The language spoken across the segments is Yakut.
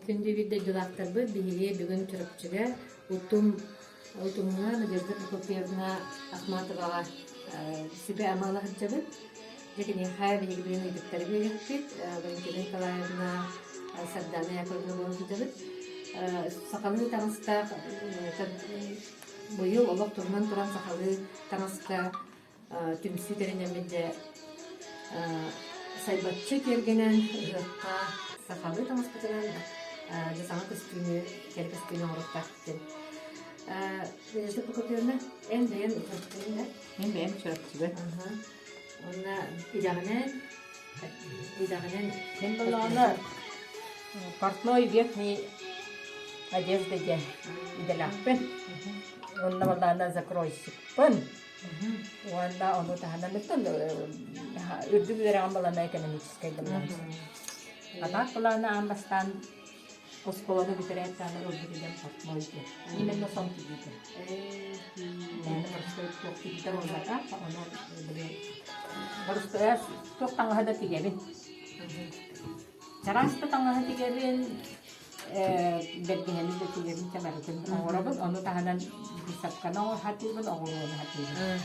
Күндү биир дойдулаахтарбыт, биһиги бүгүн Чурапчыга Утум Утумҥа Надежда Прокопьевна Ахматоваҕа сүбэ-ама ыла сылдьабыт. Дьэ киниэхэ биһиги бүгүн ыйытыктары биэриэхпит. Валентина Николаевна, Сардана Яковлевна буолан сылдьабыт. Сахалыы таҥастаах быйыл олох турунан туран сахалыы таҥаска түмсүү тэринэммит дьэ сайбаччы тиэргэнэн ыһыахха сахалыы таҥаспытынан дьэ саҥа көстүүнү кэрэ көстүүнү оҥоруохтаахпыт диэн. Надежда Прокопьевна, эн бэйэм Чурапчыгын да? Мин бэйэм Чурапчыбын. Уонна идэҕинэн идэҕинэн Мин буоллаҕына портной верхней одежды диэн идэлээхпин. Уонна буоллаҕына закройщикпын. Уонна ону таһынан үрдүк үөрэҕим балана экономическай да А так былаана аан бастаан оскуоланы бүтэрээт даҕаны ылбыт идэм портной диэн. Именно сон тигиитэ. Мээнэ боростуой туох тигиитэ буолбатах, ону били боростуой туох таҥаһы да тигэбин. Чараас да таҥаһы тигэбин, бэргэһэни да тигэбин барытын оҥоробун. Ону таһынан быысапканы сатыыбын, оҕуруону сатыыбын.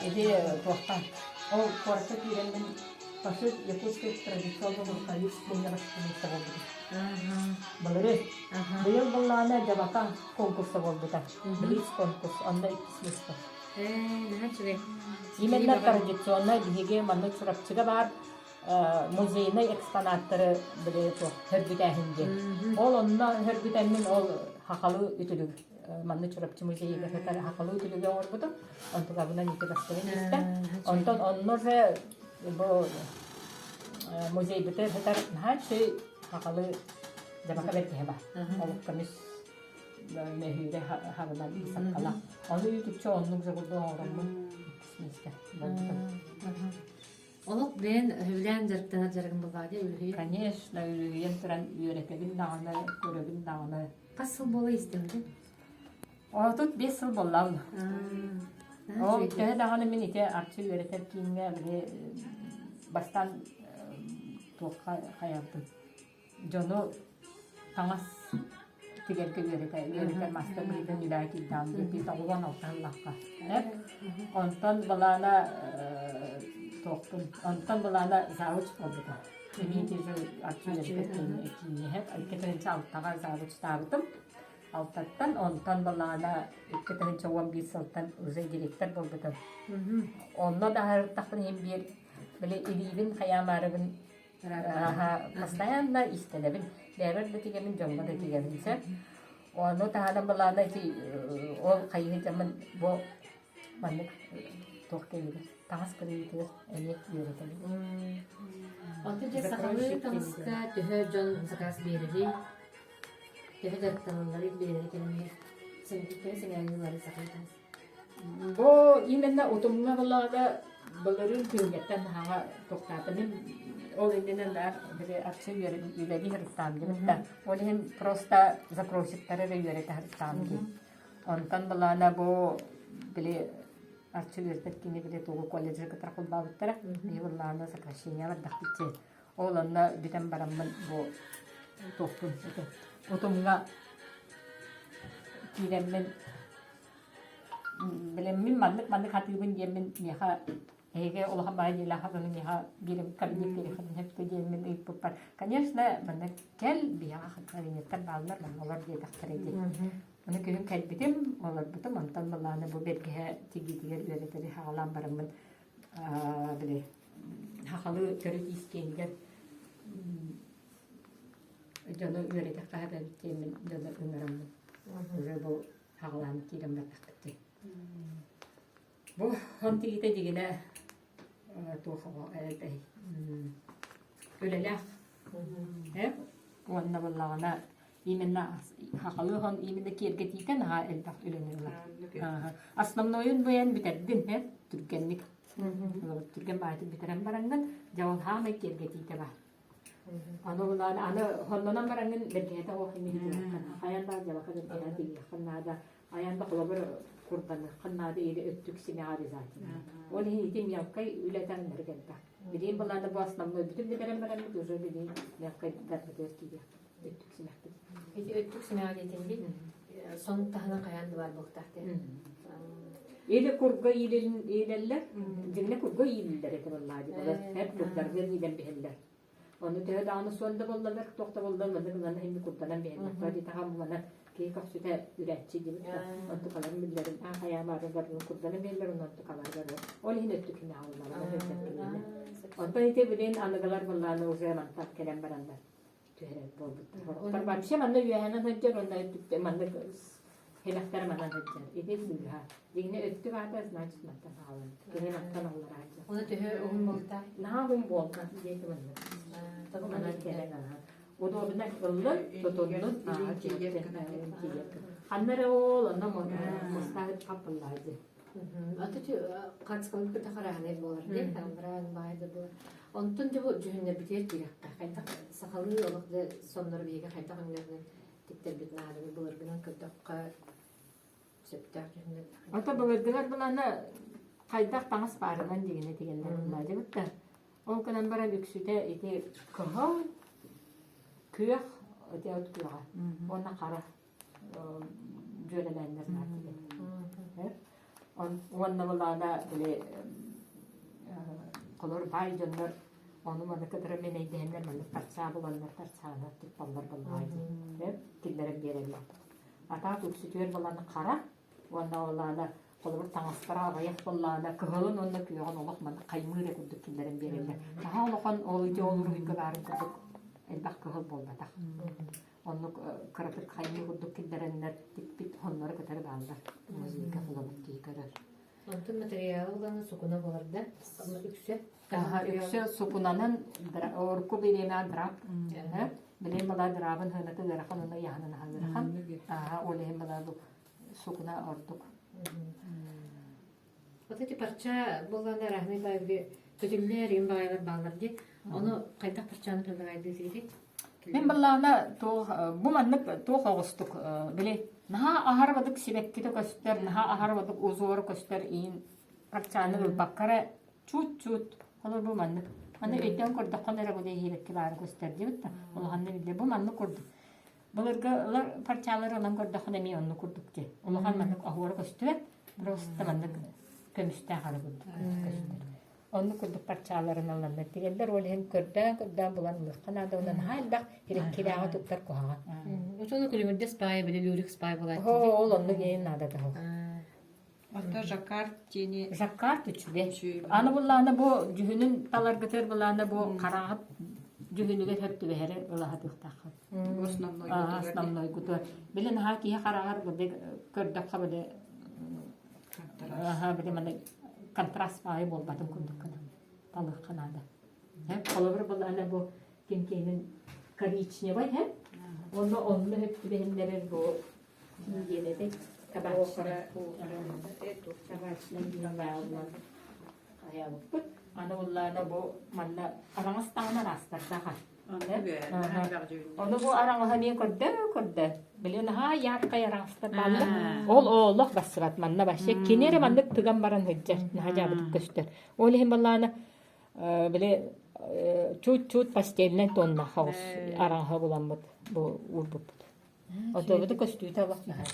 Ити туохтан ол куоракка киирэммин пошив якутских традиционных рукавиц диэн гостиница буолбута. Былырыын. Быйыл быллаана Дьабака конкурса буолбута. Блиц конкурс. Онно иккис миэстэ. Наһаа үчүгэй. Именно традиционно биһиги манна Чурапчыга баар музейнай экспонаттары били туох хөргүтээһин диэн. Ол онно хөргүтэммин ол хахалы үтүлүк манна Чурапчы музейыгар сытар хахалы үтүлүгү оҥорбутум. Онтукабынан ити бастыгын истэ. Онтон онно же бу музейбытыгар сытар наһаа үчүгэй хахалы дьабака бэргэһэ бар. Олох көмүс мөһүүрэ хабынан сапкала. Ону үтүкчэ оннук же курдук оҥороммун иккис миэстэ буолбутум. Олох бэйэн сөбүлээн дьарыктанар дьарыгым буоллаҕа дии үлүһүйэн. Конечно, үлүһүйэн туран үөрэтэбин даҕаны, көрөбүн даҕаны. Хас сыл буола истэбитин? 35 сыл буоллаҕым. Ол төһө даҕаны мин ити арчы үөрэтэр кииҥҥэ били бастаан туохха хайабытым дьону таҥас тигэргэ үөрэтэ үөрэтэр маастар быһыытынан үлэҕэ киирдэҕим диэн 96 сыллаахха. Онтон былаана туохпун онтон былаана завуч буолбута. Эмиэ арчы үөрэтэр кииҥҥэ 2006-ҕа завучтаабытым. Алтаттан онтон былаана 2011 сылтан уже директор буолбутум. Онно да аһарыттахпын иһин биир били илиибин хайаамаарыбын Постоянно истэнэбин. Бэйэбэр да тигэбин, дьоҥҥо да тигэбин сөп. Ону таһынан былаана ити ол хайыһы дьаммын бу маннык туох кэлигэр таҥас кырыйыытыгар эмиэ үөрэтэбин. Онтон дьэ сахалыы таҥаска төһө дьон заказ биэрэрий? Төһө дьарыктаналларый биэрэрий кэлэмҥэ? Төһө сэҥээриилэрий сахалыы таҥас? Бу именно утумҥа былаана былырыын күҥҥэттэн хаҥа туохтаатым. Ол иннинэ били арчы үлэлии сырыттаам диэбит да. Ол иһин просто запросиктары эрэ үөрэтэ сырыттаам дии. Онтон былаана бу били арчы үөрэтэр кини били тугу колледжы кытары холбообуттара. Биһи былаана сокращение бардахпыт дии. Ол онно бүтэн бараммын бу туохпун утумҥа киирэммин Билэммин маннык-маннык хатыыбын диэммин миэхэ эһиги улахан баҕайы дьиэлээх хатыны миэхэ биирим кабинет биэриэххитин сөпкө диэммин ыйыппыппар, конечно, манна кэл, биһиэхэ кабинеттар бааллар, манна олор диэтэхтэрэ дии. Ону күһүн кэлбитим, олорбутум, онтон былааны бу бэргэһэ тигиитигэр үөрэтэри хаалаан бараммын били сахалыы төрүт иискиэнигэр дьону үөрэтэххэ эбит диэммин дьону ыҥыраммын уже бу Хаҕылаан киирэн бардахпыт дии. Бу хон тигитэ дьигинэ туох этэй үлэлээх уонна буоллаҕына именно хахалыы хон именно киэргэтиитэ наһаа элбэх үлэни ылар. Основнойун быйан бүтэрдин э түргэнник түргэн баайтын бүтэрэн бараҥҥын дьэ ол хаамай киэргэтиитэ баар. Аны улаан аны хоннонон бараҥҥын бэргэһэтэ оһох иннигин хайан да дьалака бэргэһэ тигиэххин наада айан да холобур курданыаххын наада или өттүк симэҕэ обязательно. Ол иһин ити мелкай үлэтэ ынырык элбэх. Билигин былаана бу основной бүтүн бүтэрэн бараммыт уже билигин мелкай дарбытыгар киириэхпит өттүк симэхпит. Өттүк симэҕэ диэтин дии. Сон таһынан хайаан да баар буолуохтаах диэн. Или курга иилэллэр, дьиҥнэ курга иилиллэр этэ буоллаа дии. Олор эр курдарга иилэн биһэллэр. Ону төһө даҕаны суон да буоллалар, туох да буоллар маннык ылан иһин курданан биһэллэр. Тоҕо диэтэхэ манан киһи көхсүтэ үрээччи диэбит да, онтукаларын биллэрин аа хайаа баарын барытын курданан биһэллэр, онно онтукалары барар. Ол иһин өттүк иһин аҕаллалар, өйдөттүлэр. Онтон ити билин аныгылар буоллааны уже мантан кэлэн бараннар түһэрэр буолбуттар. Сорохтор вообще манна үөһэнэн сылдьар уонна өттүктэ маннык һилэхтэр манан сылдьар. Ити сыыһа. Дьиҥнэ өттүк аата значит мантан хаалан. Кини мантан аллараа дьэ. Оны төһө уһун буолта? Наһаа уһун буолта диэки маннык. Манан кэлэн аха. Удобно ыллын, тутуннун, аа тиийэр Ханна эрэ ол онно мустаһыт хаппыллаа дии. Аты хацкалык кытта хараһанай буолар дии, амраан баай да буолар. Онтон дьэ бу дьүһүннэрбитигэр киирэххэ хайдах сахалыы олох да соннору биһиги хайдах өҥнөрүнэн тиктэрбит нааданы былыргынан көрдөххө сөптөөх дьүһүннэр. Ото былыргылар былана хайдах таҥас баарынан дигинэ тигэннэр буллаадыбыт да. Ол гынан баран үксүтэ ити кыһыл, күөх, ити от күөҕэ уонна хара дьүөрэлээннэр наада диэн. Уонна былаана били холор баай дьоннор ону маны кытары мэнэйдэһэннэр маннык тарцаа буланнар тарцаанар тутталлар буоллаҕа дии. Киллэрэн биэрэллэр. Атаак үксүтүгэр булан хара уонна олаана холобур таҥастара аҕыйах буоллаҕына кыһылын уонна күөҕүн олох маннык хаймыыр эрэ курдук киллэрэн биэрэллэр. Наһаа улахан ол ити ол уруһуйга баарын курдук элбэх кыһыл буолбатах. Оннук кыратык хайыы курдук киллэрэннэр тикпит хонноро кытары бааллар. Музейга холобур киһи көрөр. Онтон материалы улахан сукуна болар да үксэ. Үксэ сукунанан орку бириэмэ драп. Билин бала драбын хыната ыарахан уна яһанан ыарахан. Ол иһин бала бу сукуна ордук. Вот эти парча буоллаҕына арааһынай баайга көтүллэр, им баайалар бааллар дии. Ону хайдах парчаны предлагайдыытыгытый? Мин былаана туох бу маннык туох оҕустук били наһаа аһарбадык сибэккитэ көстөр, наһаа аһарбадык узуора көстөр иин парчаны ылбакка эрэ чуут-чуут холор бу маннык. Аны өйдөөн көрдөххүнэ эрэ бу иһиэбэкки баара көстөр диэбит да улаханна биллэ бу маннык курдук. Былыргылар парчалары ылан көрдөххүнэ эмиэ оннук курдук дии. Улахан маннык оһуора көстүбэт, просто маннык көмүстээх ары курдук көстөр. Оннук курдук парчаларын ыланнар тигэллэр, ол иһин көрдөөн-көрдөөн булан ылыахха наада, онон наһаа элбэх кирээҕи туттар куһаҕан. Отону күлүмүрдэс баайа били люрикс баай буолааччы. Ол оннук иһин наада таһыл. Ото жаккард диэни Жаккард үчүгэй. Аны буллаана бу дьүһүнүн таларгытыгар буллаана бу хараҕыт дьүһүнүгэр сөп түбэһэри ылаһатыахтааххын. Основной Основной кутугар. Били наһаа киһи хараҕар били көрдөххө били аха били маны контраст баайы буолбатын курдук гына талыахха наада. Холобур буллаана бу ким киһинин коричневай һэ онно онно сөп түбэһиннэрэр бу диэн табачная табачная диэн баалынан хайаабыппыт. Аны буллаана бу манна араҥас таһынан аастардаха. Ону бу араҥаһа эмиэ көрдө көрдө. Били наһаа яркай араҥастар бааллар. Ол олох бассыбат манна вообще кини эрэ маннык тыган баран сылдьар наһаа дьаабытык көстөр. Ол иһин баллаана били чуть-чуть постельнай тонна хаус араҥаһа буламмыт бу уурбуппут. Отобута көстүүтэ олох наһаа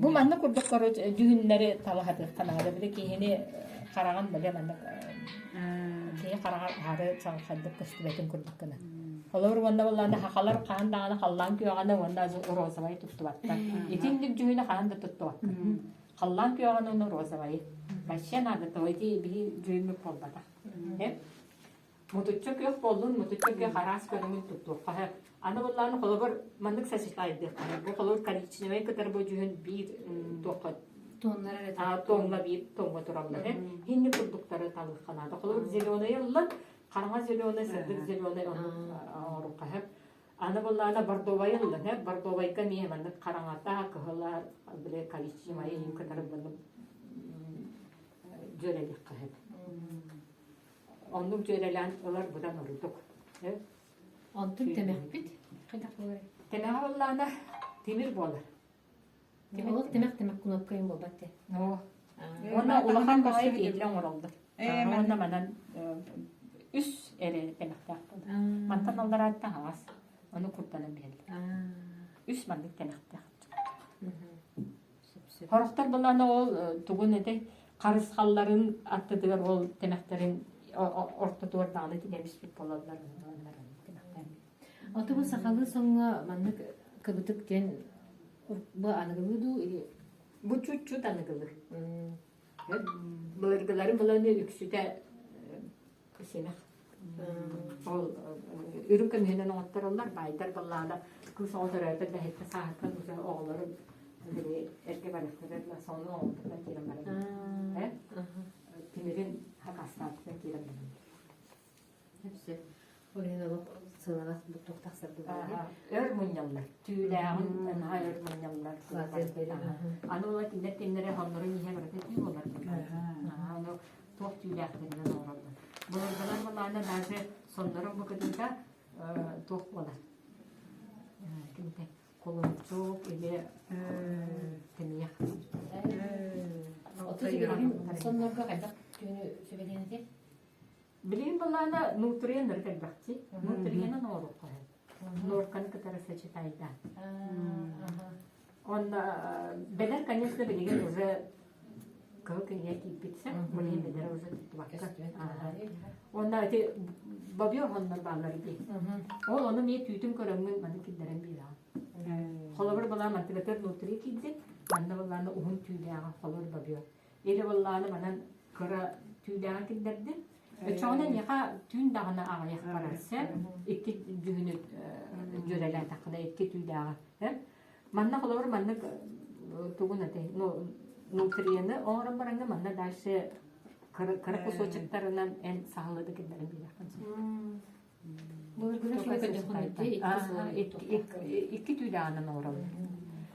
Бу маннык курдук короче дьүһүннэри талаһатыахха наада. Били киһини хараҕын били маннык киһи хараҕар аһары чаҕылхайдык көстүбэтин курдук гына. Холобур уонна буоллаҕына хахалар хаһан даҕаны халлаан күөҕүнэ уонна розовай туттубаттар. Итинник дьүһүнү хаһан да туттубаккын. Халлаан күөҕүнэ уонна розовайы. Вообще надо то ити биһи дьүһүммүт буолбатах. Мутучча күөх буоллун, мутучча күөх араас көрүҥүн туттуохха сөп. Аны буоллаҕына холобур маннык сочетайдыахха сөп. Бу холобур коричневай кытары бу дьүһүн биир туохха Тоннар эрэ тоҥҥа биир тоҥҥа тураллар. Хинни курдуктары талыахха наада. Холобур зеленый ыллын, хараҥа зеленый, сырдык зеленый оннук оҥоруохха сөп. Аны буоллаҕына бордовай ыллын, бордовайга эмиэ маннык хараҥата, кыһыла, били коричневай иһин кытары маннык дьүөрэлиэххэ сөп. Оннук дьүөрэлээн ылар быдан ордук. Онтун тэмэхпит хайдах буоларый? Тэмэҕэ буоллаҕына тимир буолар. Ол тэмэх тэмэх кнопка юм буолбат те. Уонна улахан баҕайы тиэллэ оҥороллор. Уонна манан үс эрэ тэмэхтээх буолар. Мантан аллараатта хаҥас. Ону курданан биэрэллэр. Үс маннык тэмэхтээх. Сорохтор былаана ол тугун этэй харысхалларын аттытыгар ол тэмэхтэрин ортотугар даҕаны тигэмиспит буолаллар. Ото бу сахалыы соҥҥо маннык кыбытык диэн бу аныгылыы дуу или Бу чуть-чуть аныгылыы. Былыргыларын быланы үксүтэ симэх. Ол үрүҥ көмүһүнэн оҥоттороллор, баайдар баллаана кыыс оҕо төрөөтөр дэһиттэ сааһыттан уже оҕолорун били эргэ барыахтара сону оҥотторон киирэн баран тимирин хакастаабытынан киирэн баран Сөп. Ол иһин олох сыалаҕас туох тахсар быһыылаах. Өр мунньаллар. Түүлээҕин наһаа өр мунньаллар. Аны ола кинилэр кинилэрэ хоннорун иһэ барыта түү буолар. Ону туох түүлээхтэринэн оҥороллор. Былыргылар былаана даже соннорун бу кытыыта туох буолар. Кимтэй? Кулунчук или тэмиэх. Оту билигин соннорго хайдах түүнү сүбэлиэн этэй? Билигин былаана нутриен элбэхти. Нутриенын оҥоруохха сөп. Норканы кытары сочетайдаан. Он бэлэр, конечно, билигин уже кыһыл кинигэ киирбитсэ, билигин бэлэр уже туттубакка. Онно ити бобер оннор бааллар дии. Ол ону мие түүтүн көрөҥҥүн маны киллэрэн биэрэҕин. Холобур былаан мантыгатар нутри киирдин, манна былаана уһун түүлээҕин холобур бобер. Или буоллаҕына манан кыра түүлээҕин киллэрдим. Оччоҕуна миэхэ түүн даҕаны аҕыйах барар сөп. Икки дьүһүнү дьүөрэлээтэххинэ икки түүлээҕи. Манна холобур маннык тугун этэй ну нутрияны оҥорон бараҥҥа манна дальше кыра кыра кусочектарынан эн саһылы да киллэрэн биэриэххин сөп. Икки түүлээҕинэн оҥороллор.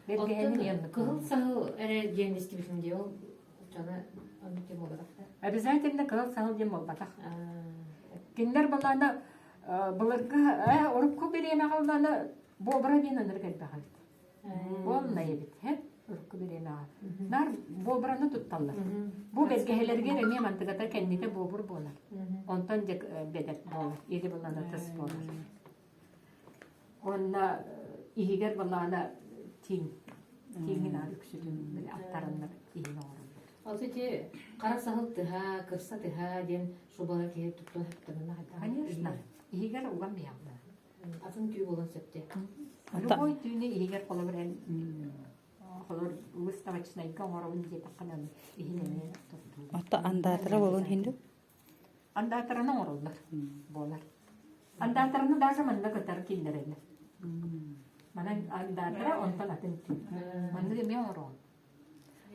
Бэргэһэни Кыһыл саһыл эрэ диэн истибитим дии ол дьоно оннук диэн буолбатах да. Обязательно кыһыл саһыл диэн буолбатах. Кинилэр балаана былыргы урукку бириэмэҕэ ыллаана буобура диэн ынырык элбэх эбит. Буолла эбит, һэ? Урукку бириэмэҕэ. Нар буобураны тутталлар. Бу бэргэһэлэригэр эмиэ мантыгата кэннитэ буобур буолар. Онтон дьэ бэдэр буолар, или булана тыс буолар. Онно иһигэр балаана тииҥ. Тииҥин аар үксүтүн аттараннар иһин оҥороллор. Ол ити хара саһыл тыһа, кырса тыһа диэн шубалар киһи туттан сөптөмүнэ хайдах? Конечно. Иһигэр уган биһэҕинэ. Атын түү буолан сөптө. Любой түүнү иһигэр холобур эн холобур выставочнайга оҥоробун диэтэххинэ иһин эмиэ туттуу. Ото андаатара буолун хинду? Андаатараны оҥороллор буолар. Андаатараны даже манна кытары киллэрэллэр. Манан андаатара онтон атын түү. Маннык эмиэ оҥороҕун.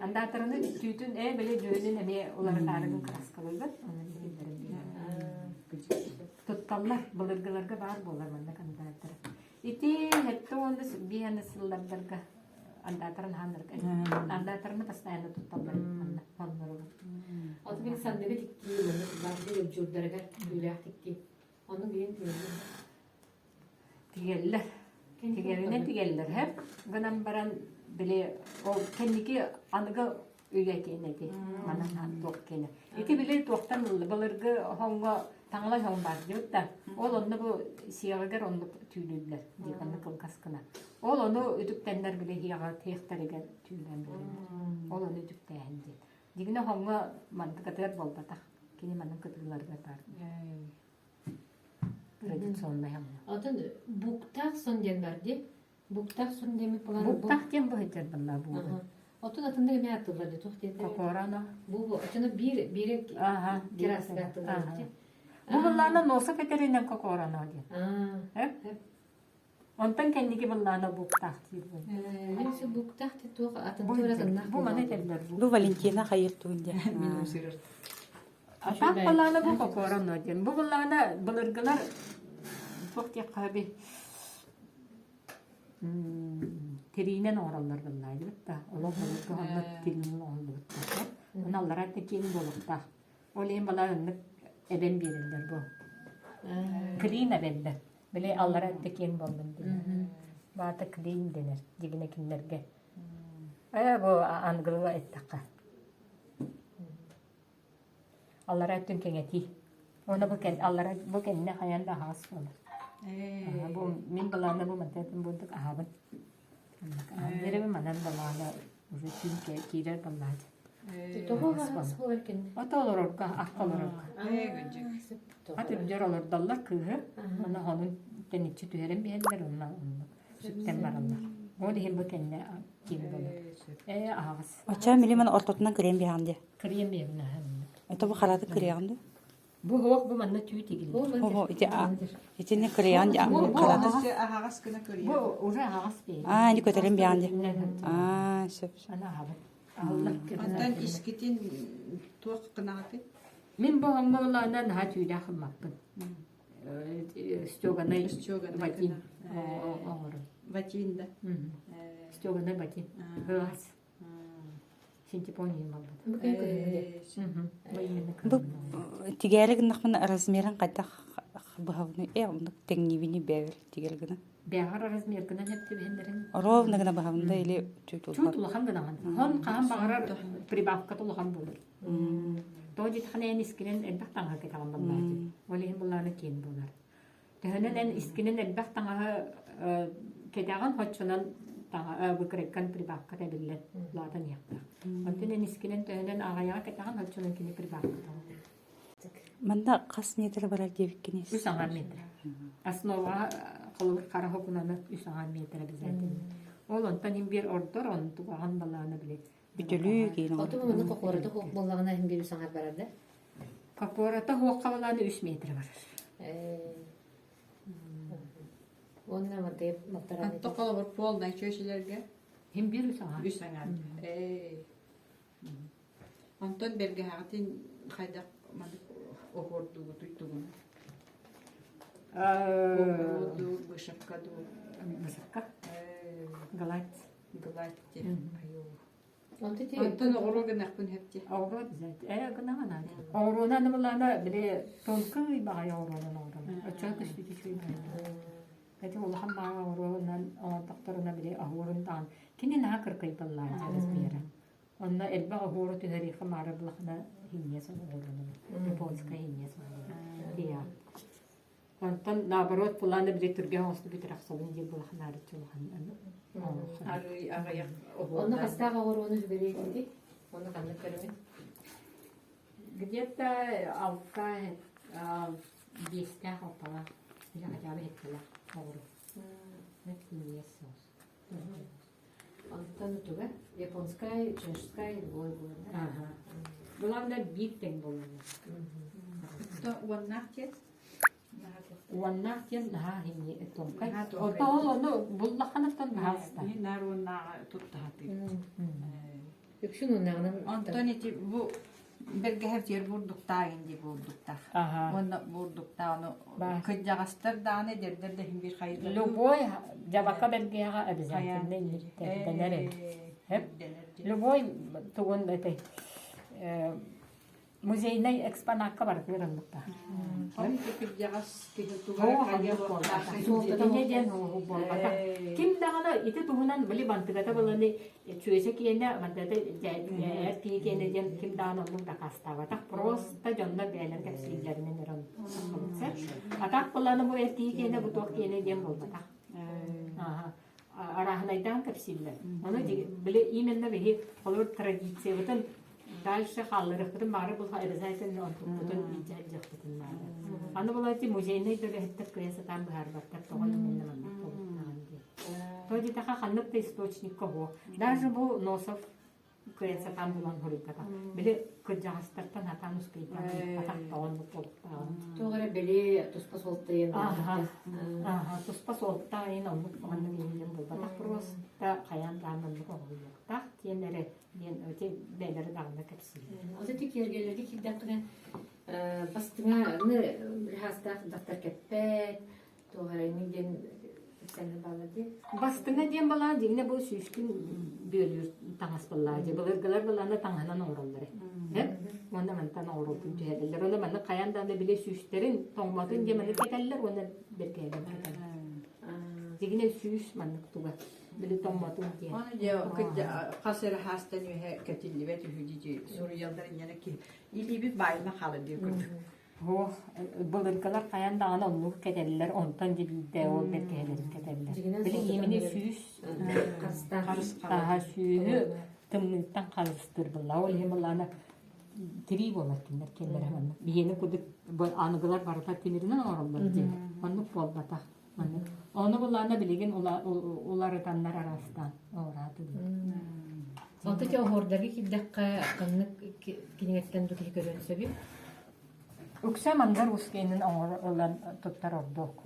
Андаатараны түүтүн ээ били дьүһүнүн эмиэ уларытаарыгын кырааскалыыбыт. Онон иһиллэрин Тутталлар, былыргыларга баар буолар маннык андаатара. Ити хэттэ уонна биэһэ сыллардарга андаатарын хааннарык андаатарны постоянно тутталлар манна хонноругар. Оту мин санныгы тиктии маннык баардыр ылдьуурдарыгар түүлээх тиктии. Ону билин тигэллэр. Тигэллэр. Тигэринэн тигэллэр, һэ? Гынан баран, били, ол кэнники аныгы үйэ киэнэ ити. Манан туох киэнэ. Ити били туохтан былыргы хоҥҥо таҥалай хоҥ баар диэбит да. Ол онно бу сиэҕигэр оннук түүлүүллэр дии онно кылгас гына. Ол ону үтүктэннэр били иһиэҕэ тиэхтэригэр түүлээн биэрэллэр. Ол ону үтүктээһин диэн. Дьиҥинэ хоҥҥо мантыкатыгар буолбатах. Кини маннык кытыыларыгар баар. Традиционнай амма. Атын буктаах сон диэн бар дии. Буктаах сон диэмит буолан Буктаах диэн быһыйтар банна буолар. Отун атыннык эмэ аттылар дии туох диэтэ. Кокорано. Бу отуну биир биир Ага. террасыга аттылар дии. Бу быллаана носа кэтеринэн кокорано диэн. Онтон кэнники быллаана буктаах диир бу. Мин все буктаах ти туох атын туора Бу маны этэллэр бу. Валентина хайыр туун диэн. Мин усырыр. Атаах былаана бу кокорано диэн. Бу былаана былыргылар туох диэххэ би тириинэн оҥороллор быллаа диэбит да. Олох былыргы онно тириинэн оҥоһуллубуттар. Оны аллара киэҥ буолуохтаах. Ол иһин балаа оннук эбэн биэрэллэр бу. Клин эбэллэр. Били аллара өттө киэҥ буоллун диэн. Баата клин дэнэр дьигинэ кинилэргэ. Ээ бу англыга эттэххэ. Аллара өттүн кэҥэтии. Уонна бу кэн аллара бу кэннэ хайаан да аһаҕас буолар. Бу мин балаана бу мантан бурдук аһабын. Аһан манан балаана уже күн киирэр баллаат. Тоҕо аһаҕас буолар кэннэ? Ото олорорго, акка олорорго. Ат үрдүгэр олордоллор кыыһы, уонна хонун тэниччи түһэрэн биэрэллэр уонна оннук сүктэн бараллар. Ол иһин бу кэннэ киин болор. Ээ аһаҕас. Оччоҕо милиман ортотунан кырыйан биэҕин дии. Кырыйан биэбин аһа оннук. Это бу хараты кырыйаҕын дуу? Бу оһох бу манна түү тигиллэр. Оһо ити итини кырыйаҕын хараты. Аһаҕас гына кырыйан. Бу уже аһаҕас биэбин. Аа, ини көтөрөн биэҕин дии. Аа, сөп. Аны аһабын. Онтон искитин туох гынаҕытый? Мин бу оҥоһулаана наһаа түүлээх ылмаппын. Стеганый ватин оҥорун. Ватин да? Стеганый ватин. Ыраас. Синтепон иһин балбыт. Бу тигээри гыннахпына размерын хайдах быһабыный? Э, оннук тэҥниибини бэйэбэр тигэр гына. Бэҕэр размергынан эптибиһиннэрин. Ровно гына быһабын да или чуть Чуть улахан гынаҕын. Хон хаһан баҕарар прибавката улахан буолар. Тоҕо диэтэххинэ эн искинэн элбэх таҥаһы кэтэҕин баллаати. Ол иһин булаана киэн буолар. Төһөнөн эн искинэн элбэх таҥаһы кэтэҕин хоччунан выкройкан прибавка эбиллэн улаатан иһиэхтээх. Онтон эн искинэн төһөнөн аҕайаҕа кэтэҕин хоччунан кини прибавката Манна хас метр барар диэбиккиний? Үс аҥаар метр. Основа холобур хара хокунаны үс аҥаар метр обязательно. Ол онтон им биэр ордор, онтугаҕын балаана билет. Бүтөлүү киин Оту муну кокуората хуох буоллаҕына иһин биир үс аҥаар барар да? Кокуората хуохха балаана үс метр барар. Уонна мантыйып малтараа Антон холобур полнай чүөчүлэргэ Хим биир үс аҥаар. Үс аҥаар. Ээ. Онтон бэргэһэҕитин хайдах маннык оһуордуугутуй тугун? Оһуор дуу, вышивка дуу? Вышивка. Гладь. Гладь айуу. Онтон оҕуруо гынахпын хэпти. Оҕуруо обязательно. Ээ гынаҕын аата. Оҕуруону аны былаана били тонкай баҕайы оҕуруонан оҥоробун. Оччоҕо көстүүтэ үчүгэй баҕайы. Ити улахан баҕа оҕуруонан оҥордохторуна били оһуорун даҕаны кини наһаа кыркыйбаллаан размера. Онно элбэх оһуору түһэриэххэ маары булахына хинньиэс оҕуруонан японскай хинньиэс оҕуруонан тиийэҕин. Онтон наоборот пулааны били түргэн оҥосту бүтэр охсобун диир булахына арыччы улахан Арый аҕыйах Онно хастаах оҕуруону сүбэлиэтиҥ Онно ханнык көрүҥүн? Где-то алта биэстээх алталаах или хотя бы сэттэлээх оҕуруо. Хинньиэс соус. Онтон туга? Японскай, чешскай, любой буолар. Ага. Главное биир тэҥ буолаллар. Уоннаах диэн? Уоннаах диэн наһаа хинни тонкай. Онтон ол ону буллахханаттан баһаалыста. Наар уоннааҕы туттаһатыы. Үксүн уоннааҕынан Онтон ити бу бэргэһэр тиэр бурдуктаах дии бурдуктаах. Уонна бурдуктаах ону кырдьаҕастар даҕаны эдэрдэр да иһин биир хайдах. Любой дьабака бэргэһэҕэ обязательно инниттэрдэнэр эбит. Любой тугун этэй музейнай экспонакка барытыгар ыллыктаах. Суолтата диэн буолбатах. Ким даҕаны ити туһунан били бантыгата баланы чүөчэ киэнэ мантыгата эр киһи киэнэ диэн ким даҕаны оннук дакаастаабатах. Просто дьоннор бэйэлэрин кэпсииллэринэн эрэ Атах быланы бу эр киһи киэнэ бу туох киэнэ диэн буолбатах. Арааһынайдаан кэпсииллэр. Ону били именно биһи холобур традициябытын дальше хаалларыахпытын баҕары булха обязательно онтукпутун илдьэ сылдьыахпытын наада. Аны була ити музейнай дөлөһүттэр кыайа сатаан быһаарбаттар тоҕо именно маннык буолуохтааҕын диэн. То диэтэхэ ханнык да источникка оһуох. Даже бу Носов кыайан сатаан булан хоруйбатах. Били кырдьаҕастартан сатаан успейдаан ыйыппатах тоҕо оннук буолуохтааҕын. Туох эрэ били туспа суолтайын Ааха, туспа суолтаайын оннук маннык иһинэн буолбатах просто хайаан даҕаны оннук оҥоһуллуохтаах диэн эрэ диэн ити бэйэлэрэ даҕаны кэпсииллэр. Вот эти киэргэлэргэ киирдэххинэ бастыҥа быһаастаах дактар кэппэт, туох эрэ диэн кэпсээннэр бааллар дии. Бастыҥа диэн балаан дьиҥнэ бу сүүскүн бүөлүүр таҥас баллаа дии. Былыргылар балааны таҥаһынан оҥороллор э. Уонна мантан оҥоруутун түһэрэллэр. Уонна маннык хайаан даҕаны били сүүстэрин тоҥмотун диэн маннык кэтэллэр уонна бэркээдэн кэтэллэр. Дьиҥинэ сүүс маннык туга били тоҥмотун диэн. Оны дьэ хас эрэ хаастан үөһэ кэтиллибэт үһү дии суруйаллар инньэ ки илиибит баайына хаалар диир курдук. Суох, былыргылар хайаан даҕаны оннук кэтэллэр, онтон дьэ биирдэ ол бэргэһэлэрин кэтэллэр. Дьиҥинэн Били суолтата иимини бары сүүс харыстаах харыстааһа сүүһү тымныыттан харыстыыр буолла. Ол иһин былаана тирии буолар кинилэр кинилэрэ маннык. Биһиэнэ курдук аныгылар барыта тимиринэн оҥороллор диэн. Оннук буолбатах. Маннык. Ону былаана билигин уларытаннар араастаан оҥораатылар. Онто ити оһуордарга киирдэххэ ханнык кинигэттэн ду киһи көрүөн сөбүй? Үксэ мандар ускейнин оҥоро ылан туттар ордук.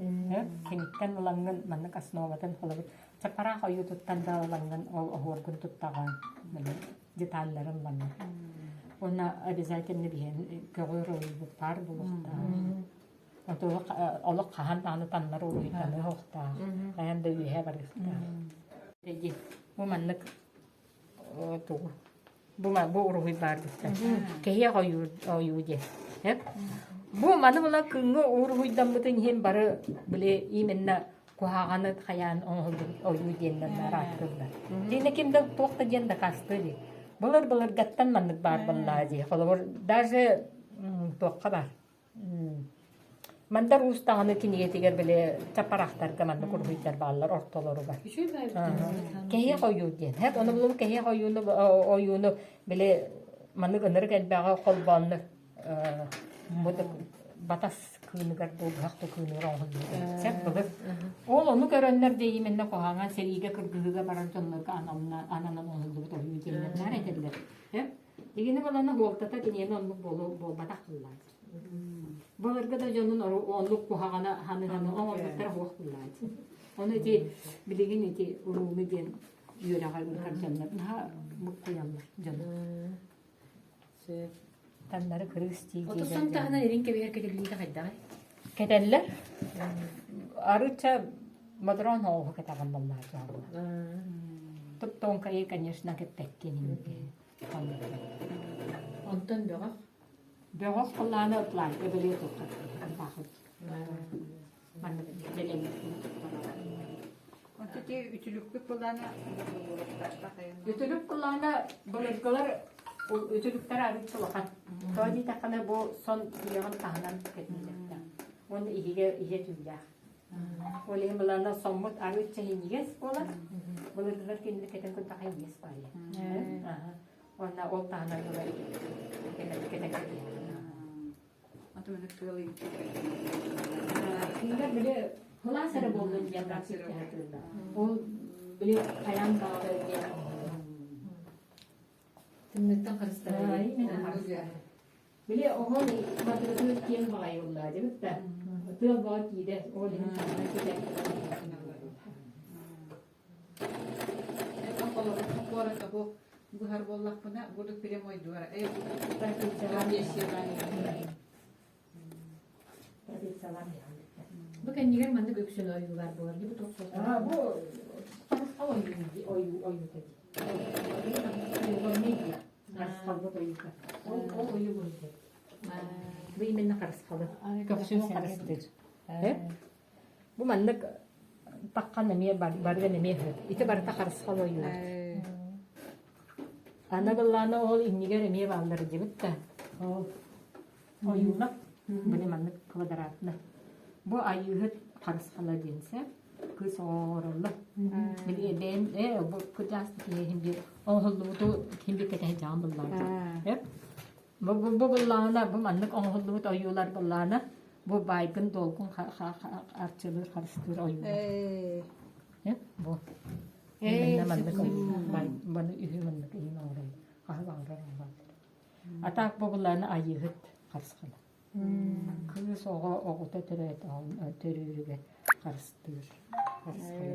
Киниттэн ылаҥҥын маннык основатын холобур чапараах ойуутуттан да ылаҥҥын ол оһуоргун туттаҕын деталларын ылаҥҥын. Уонна обязательно биһиэн көҕүөр ойуубут баар буолуохтаах. Олох хаһан даҕаны таннар уруһуйданыа суохтаах, хайаан да үөһэ барыахтаах. Бу маннык тугу бу бу уруһуй баар быста. Кэһиэх ойуу ойуу диэн. Бу маны була күҥҥэ уруһуйдаммытын иһин бары били именно куһаҕаны хайаан оҥоһуллубут ойуу диэннэр баар ааттыыллар. Дьиҥэ ким да туох да диэн дакаастыа дии. Былыр былыргаттан маннык баар буоллаа дии. Холобур даже туохха баар Мандар Уус даҕаны кинигэтигэр били чаппараахтарга маннык уруһуйдар бааллар ортолоругар. Кэһиэх ойуу диэн. Һэп ону булум кэһиэх ойууну ойууну били маннык ынырык элбэҕи холбооннор бу батас кыыныгар бу быһах да кыыныгар оҥоһуллубут. Сөп былыр. Ол ону көрөннөр дьэ именно куһаҕан сэриигэ кыргыһыыга барар дьоннорго ананан оҥоһуллубут ойуу диэннэр наар этэллэр. Дигини баланы хуолтата киниэни оннук буолбатах буоллаҕа. Былыргы да дьонун оннук куһаҕана ханыһаны оҥорбуттара суох буоллаҕа. Ону ити билигин ити урууну диэн үөрэҕэр ыытар дьоннор наһаа буккуйаллар дьону. Таннары кырыыс дии Отусон таһынан ирин кэбиһэр кэтиллиитэ хайдаҕый? Кэтэллэр. Арыычча мадрон оҕуһу кэтэҕин буоллаҕа дьоҥҥо. Туп-тонкайы, конечно, кэппэккин. Онтон бөҕөх? Бөҕөх былааны планка бэлиэ туттар. Маннык Ити үтүлүкпүт былаана Үтүлүк былаана былыргылар үтүлүктэр арыычча улахан. Тоҕо диэтэххинэ бу сон иэҕин таһынан кэтиллэрдээх. Уонна иһигэ иһэ түүлээх. Ол иһин былаана соммут арыычча иһинньигэс буолар. Былыргылар кинини кэтэн көрдөххө иһинньигэс баайа. Уонна ол таһынан ылар кэтэн Кинилэр били кылаас эрэ буоллун диэн сатыыллар. Ол били хайаан даҕаны диэн Тымныттан харыстанар. Били оһон матырытыыр киэҥ баҕайы буоллаа дьыбыт да. Тыал баҕа киирэр, ол иһин таһынан кэтэр. Быһар буоллахпына, буду прямой двора. Бу кэннигэр маннык үксүн ойуулар буолар дии бу туох Аа, бу харысхал ойуу ойуута дии. Харысхалбыт ойуута. Ол ол ойуу бу. Бу именно харысхалы. Көхсүн харыстыыр. Бу маннык таххан эмиэ барыан эмиэ үһү. Ити барыта харысхал ойуу. Аны былаана ол иннигэр эмиэ бааллар дибит да. Ол ойуулар били маннык квадратно. Бу айыыһыт харысхала диэн сэ кыыс оҥороллор. Били бэйэм ээ бу кырдьаҕас киһи биир оҥоһуллубуту ким би кэтэһэ дьаҕан буллаҕа. Бу бу быллаана бу маннык оҥоһуллубут ойуулар быллаана бу баайгын долгун арчылыыр харыстыыр ойуулар. Бу. Манна маннык баны үһү маннык иһин оҥорон хаһы оҥорор оҥорон. А так бу быллаана айыыһыт харысхала. Кыыс оҕо оҕото төрүүрүгэр харыстыыр харысхала.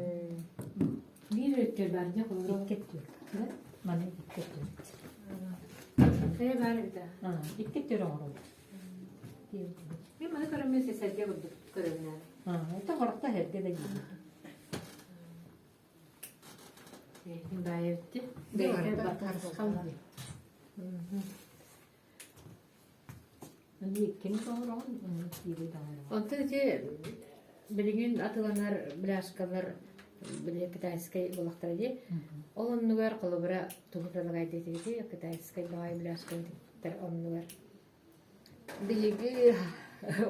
Биир өттүгэр баар дьэ холобура Икки өттүгэр. Маны икки өттүгэр. Хайа баар эбит аа? Икки өттүгэр оҥоробут. Мен маны көрөммүн сэргэ курдук көрөбүн аа. Это хорохто сэргэ да диибит. Баайа битти. Харысхал дии. Онтон ити билигин атыланар бляшкалар били китайскай буолахтара дии. Ол оннугар холобура тугу предлагаете китайскай баҕайы бляшка оннугар. Биһиги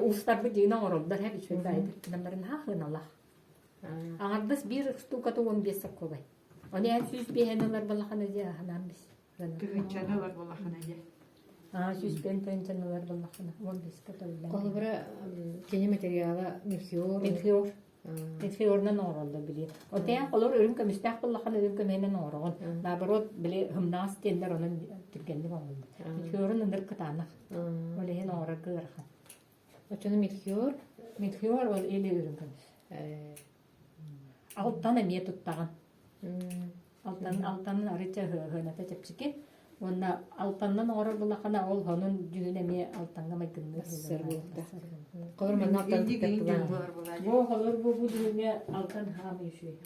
Уустарбыт дьиҥинэ оҥороллор һэ үчүгэй баайдык гынан баран наһаа сыаналаах. Аҥардас биир штуката 15 сокуобай. Ону эн 105 ылар балахана дьэ аһанаан бис. Тыһыынчаны ылар буоллаххына дьэ. Аа 105 тыһыынчаны ылар буоллаххына 15 төллөн. Холобура, кини материала мельхиор. Мельхиор. Мельхиорунан оҥороллор били. Отеан холор үрүҥ көмүстээх буоллаххына үрүҥ көмүһүнэн оҥороҕун. Наоборот, били һымнаас диэннэр онон түргэнник оҥороллор. Мельхиорун ынырык кытаанах. Ол иһин оҥорорго ыарахан. Оччону мельхиор? Мельхиор ол или үрүҥ көмүс. Алтан эмиэ туттаҕын. Алтан алтанын арыйча ыһыаната чэпчэки. Уонна алтаннан оҥорор буллаххына ол хонун дьүһүн эмиэ алтаҥҥа майгынныыр. Сыр буолта. Холор манна алтан Бу холор бу бу дьүһүҥҥэ алтан хаам үчүгэй.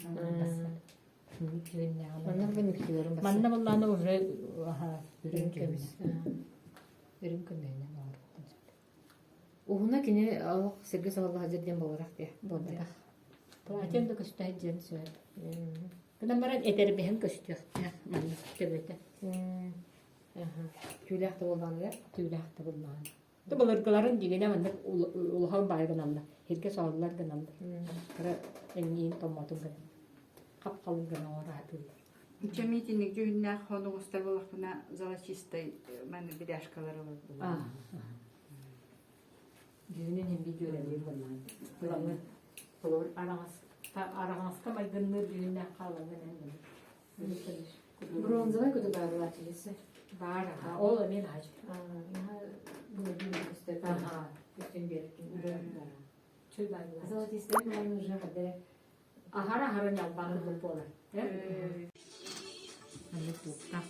Манна бу мельхиорун Манна буллаана уже үрүҥ көмүс. Үрүҥ көмүһүнэн оҥорбуттан сөп. Уһуна кини олох сиргэ соһулла сылдьар диэн буоларах диэ. Буолбатах. Платьем да көстө диэн сөп. Гынан баран этэрбэһин көстүөхтээх маннык төбөтө. Түүлээх да буоллаҕына Түүлээх да буоллаҕына. Ты былыргыларын дьиҥинэ маннык улахан баай гыналлар. Сиргэ соһуллар гыналлар. Кыра эҥниин томмотун гынан. Хап-халыҥ гына оҥораатыыллар. Иччэ митинник дьүһүннээх хонугустар буоллахпына золотистай маннык бляшкалар ылар Дьүһүнүн иһин биир дьүөрэлиир буоллаҕын. Ылаҥы холобур араҥаска араҥаска майгынныыр дьүһүннээх хаалаҥҥын эн Бронзовай куду баар буолааччы Баар аха ол эмиэ наһаа Чүй баар Золотистай маны уже хадэ Аһара аһара ньалбаан курдук буолар. Маннык туохтаах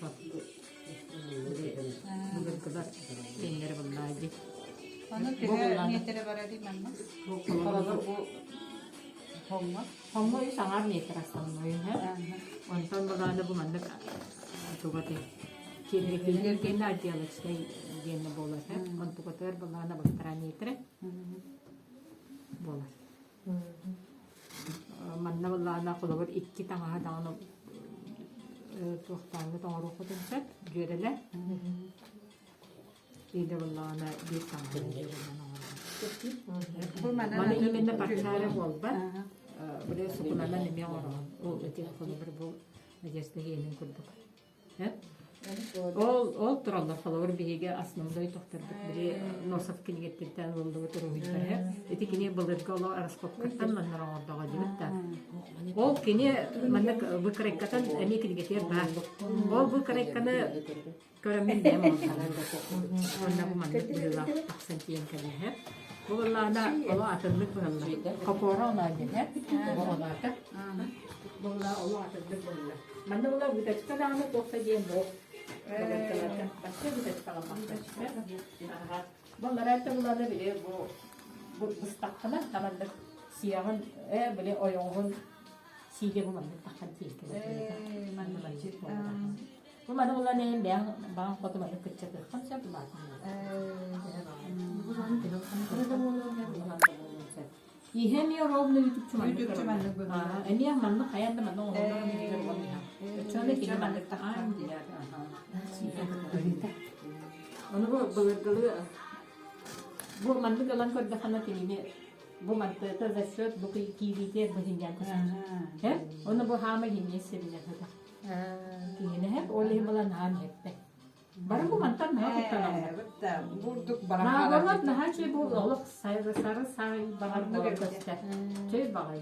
былыргылар киэннэрэ буллаа дии. Ону төһө миэтэрэ барарый манна? Холобур бу хоҥҥо? Хоҥҥо үс аҥаар миэтэрэ основной Онтон былаана бу маннык туга ти киэргэтиилэр диэннэ отделочнай диэннэ буолар. Онтукатыгар былаана балтараа миэтэрэ буолар. Манна былаана холобур икки таҥаһа даҕаны туохтааҥҥыт оҥоруоххутун сөп, дьүөрэлэр. Биирдэ былаана биир таҥаһы дьүөрэлээн оҥорор. Маны именно парча буолбат. Били сукунанан эмиэ оҥороҕун. Ол ити холобур бу Надежда иэнин курдук. Ол ол тураллар холобур биһиги основной тохторбут били Носов кинигэтиттэн ылыллыбыт уруһуйдар ити кини былыргы оло раскопкаттан маннар оҥордоҕо диэбит да ол кини маннык выкройкатан эмиэ кинигэтигэр баар ол выкройканы көрөммүн бэйэм уонна бу маннык быһыылаах тахсан тиийэн кэлиһэ бу буоллаҕына оло атыннык быһаллар хопуора оноо диэһэ оҕолоото буолла оло атыннык буолла Манна була вытачка даҕаны туох да диэн буох. Вообще вытачкаҕа бахтачка. Бу ларайта буланы били бу бу быстаххына таманнык сиэҕин э били ойоҕоһун сиигэ бу маннык таххан тиэккэ Бу маны булан эйэн бэйэҥ баҕан хоту маннык кыччатыаххын сөп улаатын. Иһэ эмиэ ровно үтүкчү маннык Үтүкчү маннык быһыылаах. Эмиэ маннык хайаан да маннык оҥоһуллар диир уонна Оччоҕуна кини маннык таҕаан диир. Ону бу былыргылыы бу маннык ылан көрдөххүнэ кинини бу мантыта за счет бу киириитэ бу хинньээн көстөр. Ону бу хаама хинньэ сиринэ сытар. Киһини һэп, ол иһин булан хаан иһэппэт. Бары бу мантан наһаа куттаналлар. Бурдук Наоборот, наһаа үчүгэй бу олох сары сары сай баҕар буолан көстөр. Чөй баҕай.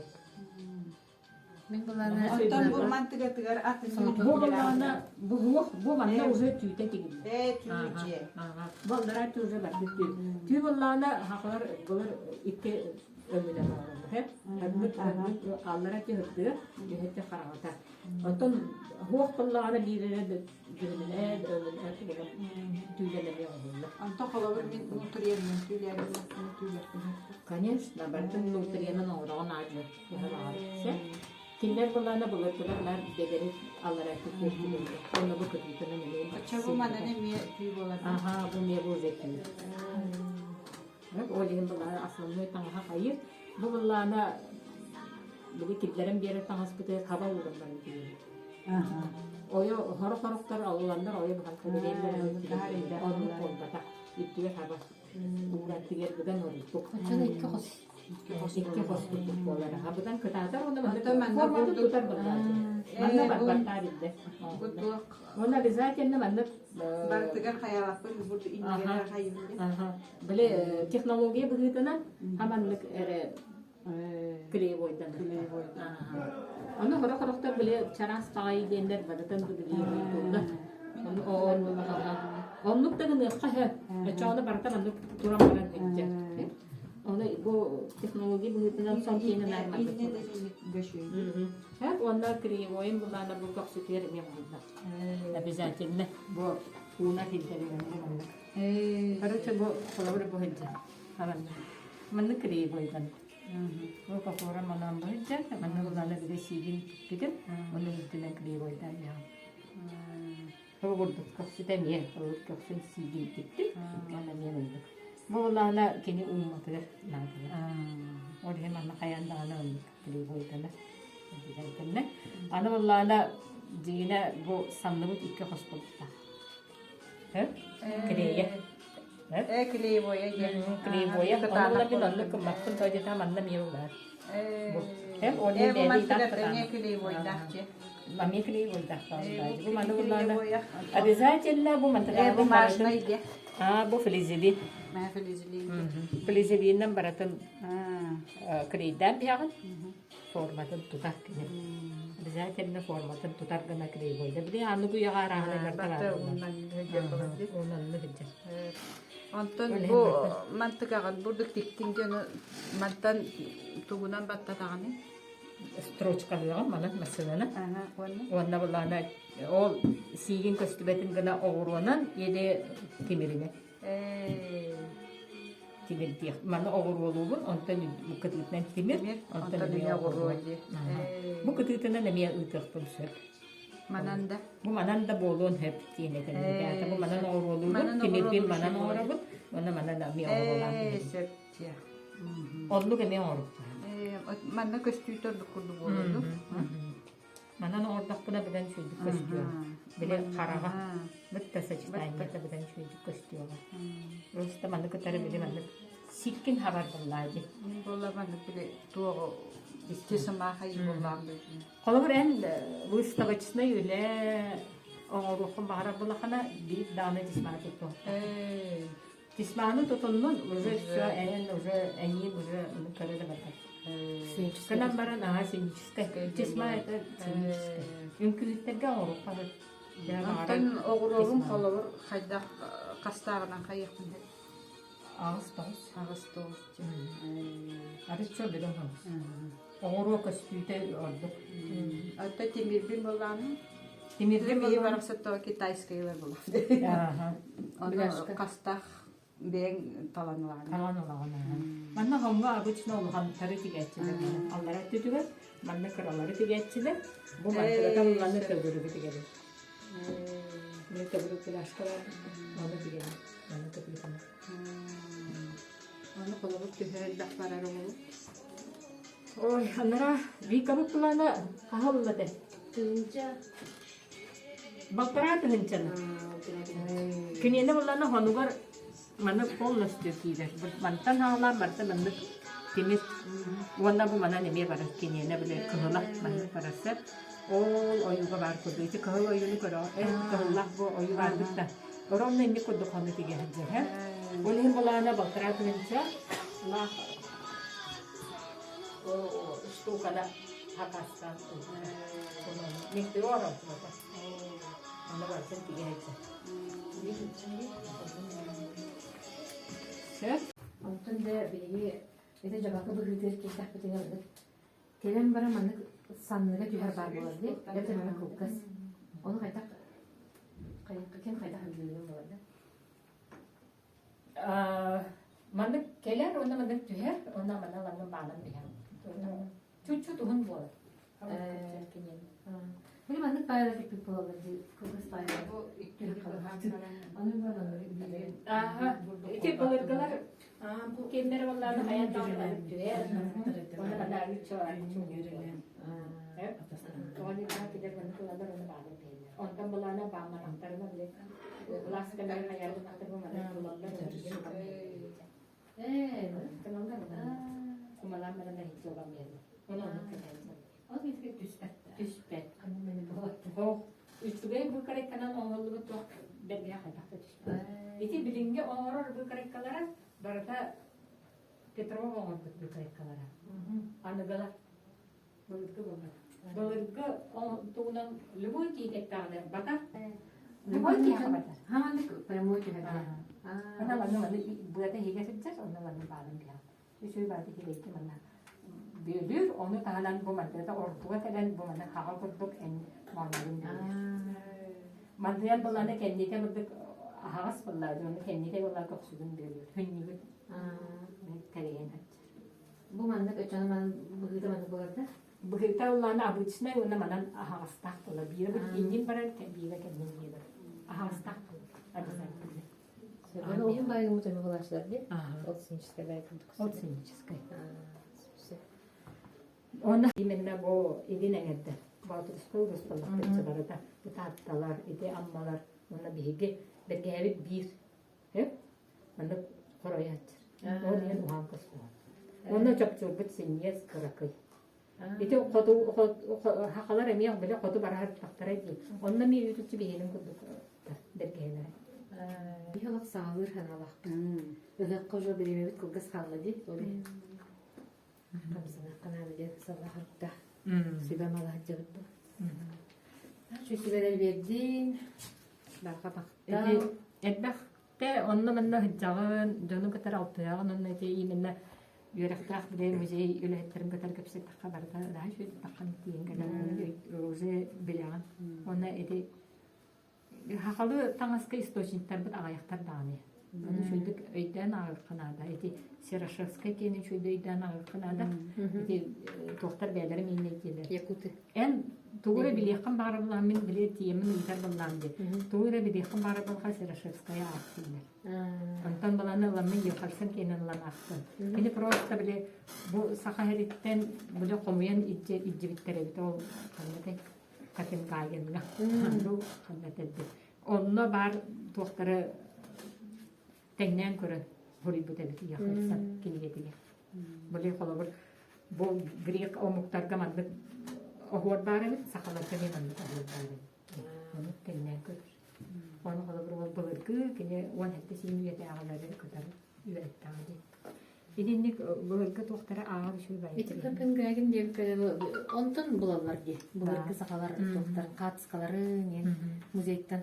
Мин былаана Оттон бу мантыгатыгар атын Бу былаана бу буох бу манна уже түүтэ тигиллэр. Ээ түү дьиэ. Бу аллараа түү уже барбыт түү. Түү былаана хахалар былыр икки өҥүнэн оҥороллор. Ханнык ханнык аллара түү ырдыа, үһэтэ хараҥата. Оттон хуох быллаҕына биир эрэ дьүһүнүнэн, өҥүнэн тугунан түүлэнэмиэ оҥоһуллар. Онтон холобур мин нутриянынан түүлээбин түүлэрбин. Конечно, барытын нутриянан оҥороҕун аадьы туһалаҕар. Кинилэр былаана былыргылар наар бэдэри аллара күтүөрдүлэр. Онно бу кытыытынан эмиэ. Оччо бу манан эмиэ түү буолар. Аха, бу эмиэ бу уже түү. Ол иһин былаана основной таҥаһа хайыр. Бу былаана били киллэрэн биэрэр таҥаспытыгар хаба ууран баран тиийэбит. Ойо хоро-хорохтор алланнар ойо быһан кэбиһэллэр оннук буолбатах. Үрдүгэр хаба. Ууран тигэр быдан ордук. Оччоно икки хос. Икки хос курдук буолар. Быдан кытаатар уонна Оттон манна форматын бурдук тутар быдан. Манна Э, бу барбаттаа биллэр. бу туох Уонна обязательно маннык барытыгар хайалаппын бурдук Аха. иннигэр хайыыбын. Аха. Били технология быһыытынан хаманнык эрэ клеевойданар. Ону хорох-хорохтор били чараас баҕайы диэннэр барытын клеевойдууллар. Ону оннук да гыныахха сөп. Оччоҕуна барыта маннык туран баран илдьэр. Ону бу технология быһыытынан сон киэнэ наар маннык Инне да синник бөшүй. Сөп уонна клеевойун булаана бу көхсүтүгэр эмиэ оҥоһуллар. Обязательно бу ууна киллэригэр маннык. Короче, бу холобур бу сылдьар. Манна. Маннык клеевойдан. Бу кокуора манан бу сылдьар. Манна булаана бигэ сиигин тикпитим. Оны үрдүнэн клеевойдан яҕам. Ол курдук көхсүтэ эмиэ ол көхсүн сиигин тиктим. Манна эмиэ маннык. Бу булаана кини уумматыгар наадалар. Ол иһин манна хайаан даҕаны оннук клеевойдана. Обязательно. Аны буллаана дьиҥинэ бу санныбыт икки хос буолуохтаах. Клея. Э, клеевое диэн. Клеевое. Онно мин оннук гыммаппын тоҕо диэтэ манна эмиэ улаар. Бу. Э, ол Э, бу бэйэни мантыгар таах эмиэ клеевойдаах дьэ. Маме клеевойдаах Э, бу маны буллаана. клеевоя. Обязательно бу Э, мантыгар бумажный диэ. А, бу флизелин. Мэ флизелин. Флизелиннэн баратын клейдээн биһэҕин. Форматын тутар кини. Обязательно форматын тутар гына клеевойда. Били аныгы үйэҕэ арааһынай Барта уунан сылдьар буолар. Уунанны сылдьар. Онтон бу мантыкаҕын бурдук тиктин дьону мантан тугунан баттатаҕыный? Строчкалыаҕым манан массыынаны. Ага, уонна? Уонна былаана ол сиигин көстүбэтин гына оҕуруонан или тимиринэн. Тимирдиэх. Маны оҕуруолуубун, онтон бу кытыытынан тимир, онтон эмиэ оҕуруо. Бу кытыытынан эмиэ ыытыахпын сөп. Манан да? Бу манан да буолуон сөп диэн этэн. Бу манан оҕуруолуубун, тимирбин манан оҥоробун, уонна манан эмиэ оҕуруолаан биэрэбин. Сөп дьэ. Оннук эмиэ оҥоруохтаах. Манна көстүүтэ ордук курдук буолуо Манан оҥордохпуна быдан үчүгэйдик көстүөҕэ. Били хараҕа бытта сочетаниета быдан үчүгэйдик көстүөҕэ. Просто маннык кытары били маннык сиккин хабар буоллаа дии. Мин буолла маннык били туоҕу икки сымаах айыы буоллаам Холобур эн выставочнай үлэ оҥоруоххун баҕарар буоллаххына биир даҕаны тесьманы туттуохтаах. Тесьманы тутуннун уже все эн уже эйиин уже көрө да барбат. Гынан баран аҕа сценическай. Тесьма это сценическай. Үҥкүүһүттэргэ оҥоруохха сөп. Онтон оҕуруобун холобур хайдах хастааҕынан хайыахпын 8-9. 8-9 Арычча бөдөҥ хаҥас. Оҕуруо көстүүтэ ордук. Оттон тимирбин буоллаҕына Тимирбин биһи барахсаттаҕа китайскайлар буолар. Ону хастаах бэйэҥ талан ылаҕын. Талан ылаҕын. Манна хоҥҥо обычно улахантары тигээччилэр. Аллара өттүтүгэр манна кыралары тигээччилэр. Бу мантыгата улланы төгүрүгү тигэбин. Мин төгүрүк пляшкалар ону тигэбин. Манна кытыытына. Ону холобур төһө элбэх барар оҕолу? Ой, анара Викабыт плана хаһылла этэ? Тыынча. Балтараа тыһынчаны. Киниэнэ буллана хонугар маны полностью киирэр. Мантан хаалаан барыта маннык тимир уонна бу манан эмиэ барар киниэнэ били кыһыла маннык барарса. Ол ойууга баар курдук. Ити кыһыл ойууну көрөҕө. Эн кыһыллаах бу ойуу баарбыт да. Ровно инник курдук хону тигэ сылдьар. Ол иһин булаана балтараа тыһынча лаах штуканы хакастаан Метеор Аны барытын тигэ сылдьар. Сөп. Онтон да биһиги ити дьабака быһыытыгар киирдэхпитинэ ылбыт. Кэлэн баран маннык санныга түһэр баар буолар дии. Эбэтэр маннык кылгас. Ону хайдах ким хайдах өйдүүрүн буолар да? Маннык кэлэр уонна маннык түһэр уонна манна ланным баанан биһэр. Чуть-чуть уһун буолар. Били маннык паайла тикпит буолаллар дии, кылгас паайла. Бу икки Аны баран Ааха, ити былыргылар бу кемнер боллааны хайан даҕаны түһэр. Уонна манна үччэ Тоҕо килер маннык ылалар уонна баанан биһэллэр. Онтон былаана баамматахтарына били ласкаларын хайаабытахтарына маннык ылаллар. Ээ, Кыналлар кумалаан баран эһиччи олам биэрдэ. Оны оннук кэтээн Ол бизге түспэт. Түспэт. Ханна мени болот. Хоох. Үчүгэй быыкарайканан оҥоһуллубут туох бэргэһэ хайдах да түспэт. Ити билиҥҥи оҥорор быыкарайкалара барыта Петров оҥорбут быыкарайкалара. Аныгылар. Былыргы буолбат. Былыргы тугунан любой киһи эттэҕинэ батар. Любой киһиэхэ батар. Хаманнык прямой түһэр. Ана ланы маны быата иһигэ сылдьар, онно ланы баалын биһэҕин. Үчүгэй баата иһигэйки манна бүөлүүр, ону таһынан бу мандыата ордуга кэлэн бу маны хаҕа курдук эн моонньугун бүөлүүр. Мандыйан быланы кэннитэ бырдык аһаҕас быллаа, ону кэннитэ быллаа көхсүгүн бүөлүүр, хүннүгүн тэрийэн сылдьар. Бу маннык өчөҥө манан быһыыта маннык буолар да? Быһыыта ыллаана обычнай уонна манан аһаҕастаах буолар. Биирэ бу иннин барар, биирэ кэннин биэрэр. Аһаҕастаах буолар. Обязательно. Аны уһун баайгымыт өҥө булааччылар дии. Ол сценическай баай курдук. Ол сценическай. Уонна именно бу илин эҥэрдэр Боотурускай улуусталлахтарча барыта Таатталар, ити Аммалар уонна биһиги бэргэһэбит биир Маннык хоройааччы. Ол иһин уһаан көстөҕө. Уонна чопчуурбут синньиэс кыракый. Ити хоту хахалар эмиэ били хоту бараһар тахтара дии. Онно эмиэ үүтүччү биһиэнин курдук бэргэһэлэрэ. Биһи олох саҕалыыр санаалаахпыт. Ыһыахха уже бириэмэбит кылгас хаалла дии. Ол иһин хамсаныахха наада диэн саллаһарта. Сүбэ малаһаддьабыт бу. Чү сүбэлэр биэрдиин. Барҕа махтал. Элбэх Тэ онно-манна сылдьаҕын, дьону кытары алтыһаҕын уонна ити именно үөрэхтээх били музей үлэһиттэрин кытары кэпсэттэххэ барыта наһаа үчүгэй таххан тиийэн кэлэн уже билэҕин. Уонна ити сахалыы таҥаска источниктарбыт аҕыйахтар даҕаны. Ону үчүгэйдик өйдөөн ааҕыахха наада. Ити Серошевскай киэнин үчүгэйдик өйдөөн ааҕыахха наада. Ити туохтар бэйэлэрэ мииннэйдиилэр. Якуты. Эн тугу эрэ билиэххин баҕарар буоллаҕына, мин били тиийэммин ыытар буоллаҕым дии. Тугу эрэ билиэххин баҕарар буоллахха Серошевская аах дииллэр. Онтон баланы ыламмын Ехальсон киэнин ылан аахтым. Кини просто били бу саха сириттэн били хомуйан илдьибиттэр эбит ол ханна Копенгагеҥҥа ханна этэбит. Онно баар туохтары тэҥнээн көрөн суруйбут эбит Ехальсон кинигэтигэр. Били холобур бу грек омуктарга маннык оһуор баар эбит, сахаларга эмиэ маннык оһуор баар эбит. Ону тэҥнээн көрөр. Ону холобур ол былыргы кини 17 сиин үйэтээҕилэри кытары үөрэттэҕэ дии. Итинник былыргы туохтара ааҕар үчүгэй баайы. Ити Копенгаген диэбиккэ онтон булаллар дии. Былыргы сахалар туохтарын хаартыскаларын музейтан.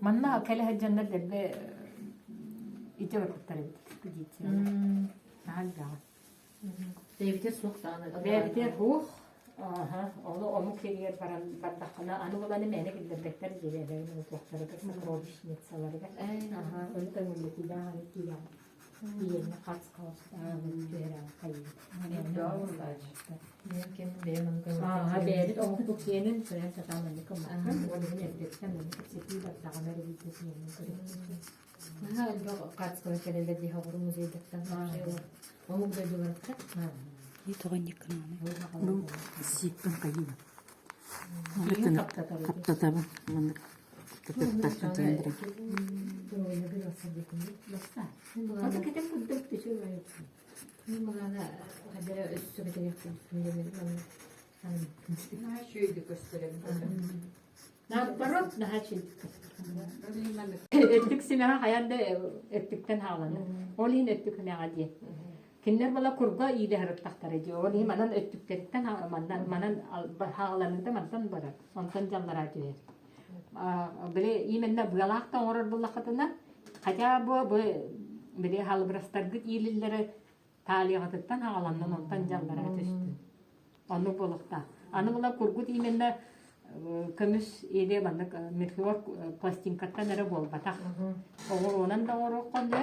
Манна кэлэ сылдьаннар дэлби ити барбыттар эбит экспедицияҕа. Наһаа элбэҕэ. Бэйэбитигэр суох даҕаны. Бэйэбитигэр суох. Аха, ону омук сиригэр баран бардаххына, аны буланы мээнэ киллэрбэттэр дьиэлэрин туохтарыгар, сокровищницаларыгар. Аха, ону көҥүллэтиилээх аны тиийэҕин. Тиийэҥҥэ хас Ааһа бэйэбит омукпут киэнин кыайан сатаан маннык гыммаккын, ол иһин эрдэттэн маннык кэпсэтии бардаҕына эрэ биирдэ тиийэммин көрүөхпүт. Наһаа элбэх хаартыскалар кэлэллэр дии хоҕуру музейдартан омук дойдуларыттан. И тоҕонньукканааны. Бу сииппин хайыыбын. Хаптатабын. Маннык хаптатыахтаахпын тиийэн баран. Ата кэтэн курдук түчү Мин мылаана хадара өссө кэтэриэхпин Наһаа үчүгэйдик көстөр эбит. Наоборот, наһаа үчүгэйдик көстөр. Өттүк симэҕэ хайаан да өттүктэн хааланар. Ол иһин өттүк симэҕэ диэн. Кинилэр бала курга иилэ сырыттахтара дии. Ол иһин манан өттүктэриттэн манан хааланыыта мантан барар. Онтон дьаллараа түһэр. Били именно быалаах да оҥорор буоллаххытына, хотя бы бу били халыбырастаргыт иилиллэрэ таалиҕытыттан аҕаланнан онтон дьаллара түстүн. Оннук буолуохтаах. Аны була кургут именно көмүс или маннык мельхиор пластинкаттан эрэ буолбатах. Оҕуруонан да оҥоруоххун да,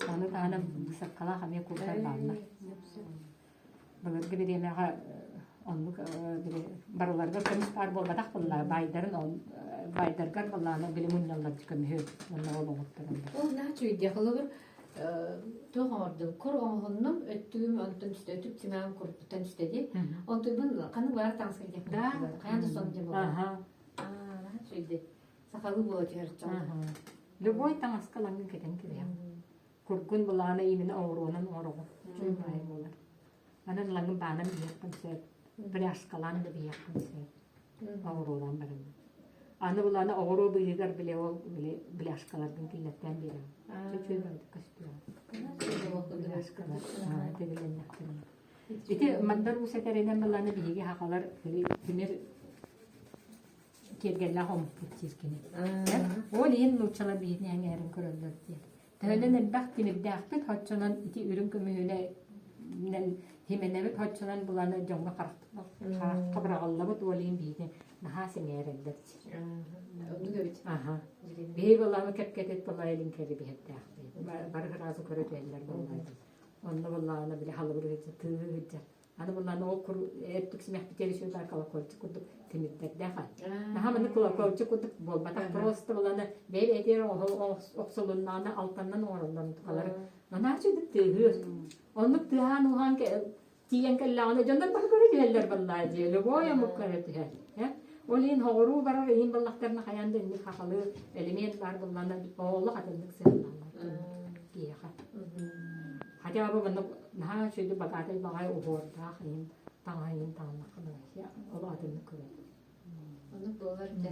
ону таһынан быысапкалаах эмиэ курдар бааллар. Былыргы бириэмэҕэ оннук барыларыгар көмүс баар буолбатах буолла баайдарын баайдаргар буоллаҕына били мунньаллар көмүһү уонна ол оҥоттороллор. Ол наһаа үчүгэй холобур туох оҥордум кур оҥоһуннум өттүгүм онтон түстэ өтүк тимэҕим курдуктан түстэ дии онтуйбун ханнык баара таҥаска диэх хайаан да сон диэн буолла наһаа үчүгэй сахалыы буола түһэр любой таҥаска лаҥын кэтэн кэбиһэҕин. Кургун былаана именно оҕуруонан оҥороҕун. Үчүгэй баайы буолар. Анан лаҥын баанан биһиэххин сөп. Пляжкалаан да биһиэххин сөп. Оҕуруолаан баран. Аны былаана оҕуруо быыһыгар били ол били пляжкаларгын киллэртээн биэрэҕин. Үчүгэй баайдык көстүөҕэ. Пляжкалар тигилэннэхтэринэ. Ити мандар уус этэринэн былаана биһиги хахалар тимир киэргэллээх омукпут диир кини. Ол иһин нууччалар биһигини эҥээрин көрөллөр диэн. Төһөнөн элбэх тимирдээхпит хоччонон ити үрүҥ көмүһүнэн химэнэбит хоччонон буланы дьоҥҥо харахха быраҕыллабыт ол иһин биһигини наһаа сэҥээрэллэр. Оннук эбит. Аха. Биһиги былааны кэпкэтит была илин кэри биһэрдээхпит. Бары сразу көрө түһэллэр буоллар. Онно былаана били халыбыр ыһыдьа тыыһы ыһыдьа Аны буллааны ол кур эттик симэхпитигэр үчүгэй колокольчик курдук тимирдэрдээх а. Наһаа маннык колокольчик курдук буолбатах просто буланы бэйэ-бэйэтигэр охсулуннаҕына алтаннан оҥороллор тукалары. Наһаа үчүгэй тыаһыыр. Оннук тыаһаан уһаан тиийэн кэллэҕинэ дьоннор бары көрө түһэллэр баллаа дии любой омук көрө түһэр. Ол иһин хоҕуруу барар иһин баллахтарына хайаан да инник хахалыы элемент баар буллана оҕолох атыннык сыһыаннааллар киһиэхэ. Хотя бы маннык наһаа үчүгэй богатый баҕайы уһуордаах иһин таҥаһа иһин таҥнахха ол атыннык көрөр. Оннук буолар да.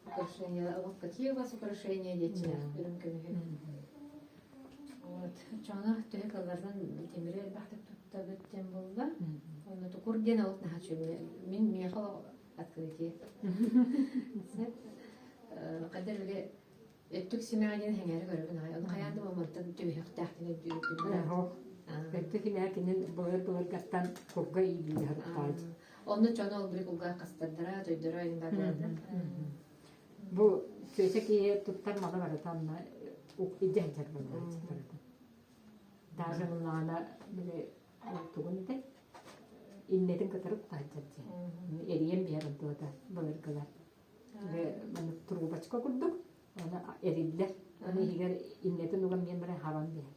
Украшения. Вот какие у вас украшения диэччилэр үрүҥ көмүһү. Вот. Чоно төһө кылларынан тимири элбэхтик туттабыт диэн буолла. Онно тукур диэн олох наһаа үчүгэй. Мин миэхэ олох открытие. Хайдар били Өттүк симэҕэ диэн сэҥээрэ көрөбүн аҕай. Ону хайаан да мантан түбэһиэхтээхтин өйдүүбүн. Оһох. Өттүк симэҕэ кинин былыр-былыргаттан курга иилиилэ сырыттаҕа. Онно дьоно ол били кулгаах хастардара, тойдоро иһин бар буолаллар. Бу чүөчэ киһи туттар мала барыта онно илдьэ сылдьар буоллаҕа барыта. Даже буллаҕына били тугун этэй иннэтин кытары кутаһыдьар дьэ. Эрийэн биһэр онтуота былыргылар. Маннык трубочка курдук, аны эриллэр. Аны иһигэр иннэтин уган биэн баран хабан биһэр.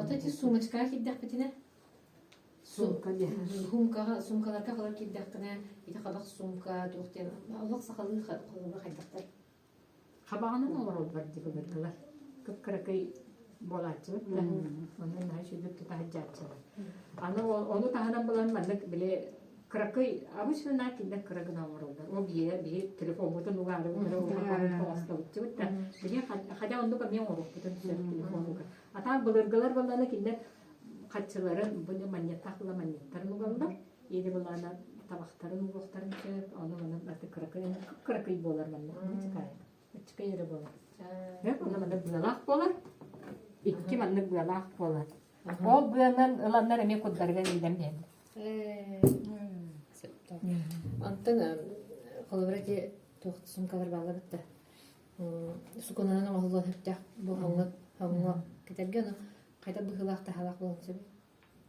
Ото ити сумочкаҕа киирдэхпитинэ Сумка диэн. Сумкаҕа, сумкаларга халар киирдэххинэ, ити хабах сумка туох диэн олох сахалыы холобура хайдахтар? Хабаҕынан олороллор дии былыргылар. Кып-кыракый буолааччыбыт да, онно наһаа үчүгэйдик тута сылдьааччылар. Аны ону таһынан булан маннык били кыракый обычно наар кинилэр кыра гына оҥороллор. Ол биһиги биһи телефоммутун угаарыбыт эрэ улахан оҥостобутчубут да биһи хотя оннук эмиэ оҥоруохпутун сөп телефон угар. А так былыргылар буоллаҕына кинилэр хаччыларын бу манньыаттаах була манньыаттарын угаллар. Или былаана табахтарын угуохтарын сөп, ону манан аты кыракый кыракый буолар манна чыкаайык. Ыччыкай эрэ буолар. Бэп онно маннык быалаах буолар. Икки маннык быалаах буолар. Ол быанан ыланнар эмиэ курдарыгар иилэн биһэллэр. Онтон холобура ити туох сумкалар бааллар да сукунанан оҥоһуллуон сөптөөх бу хоҥҥо хоҥҥо кэтэргэ ону хайдах быһыылаах таһаалаах буолуон сөбүй?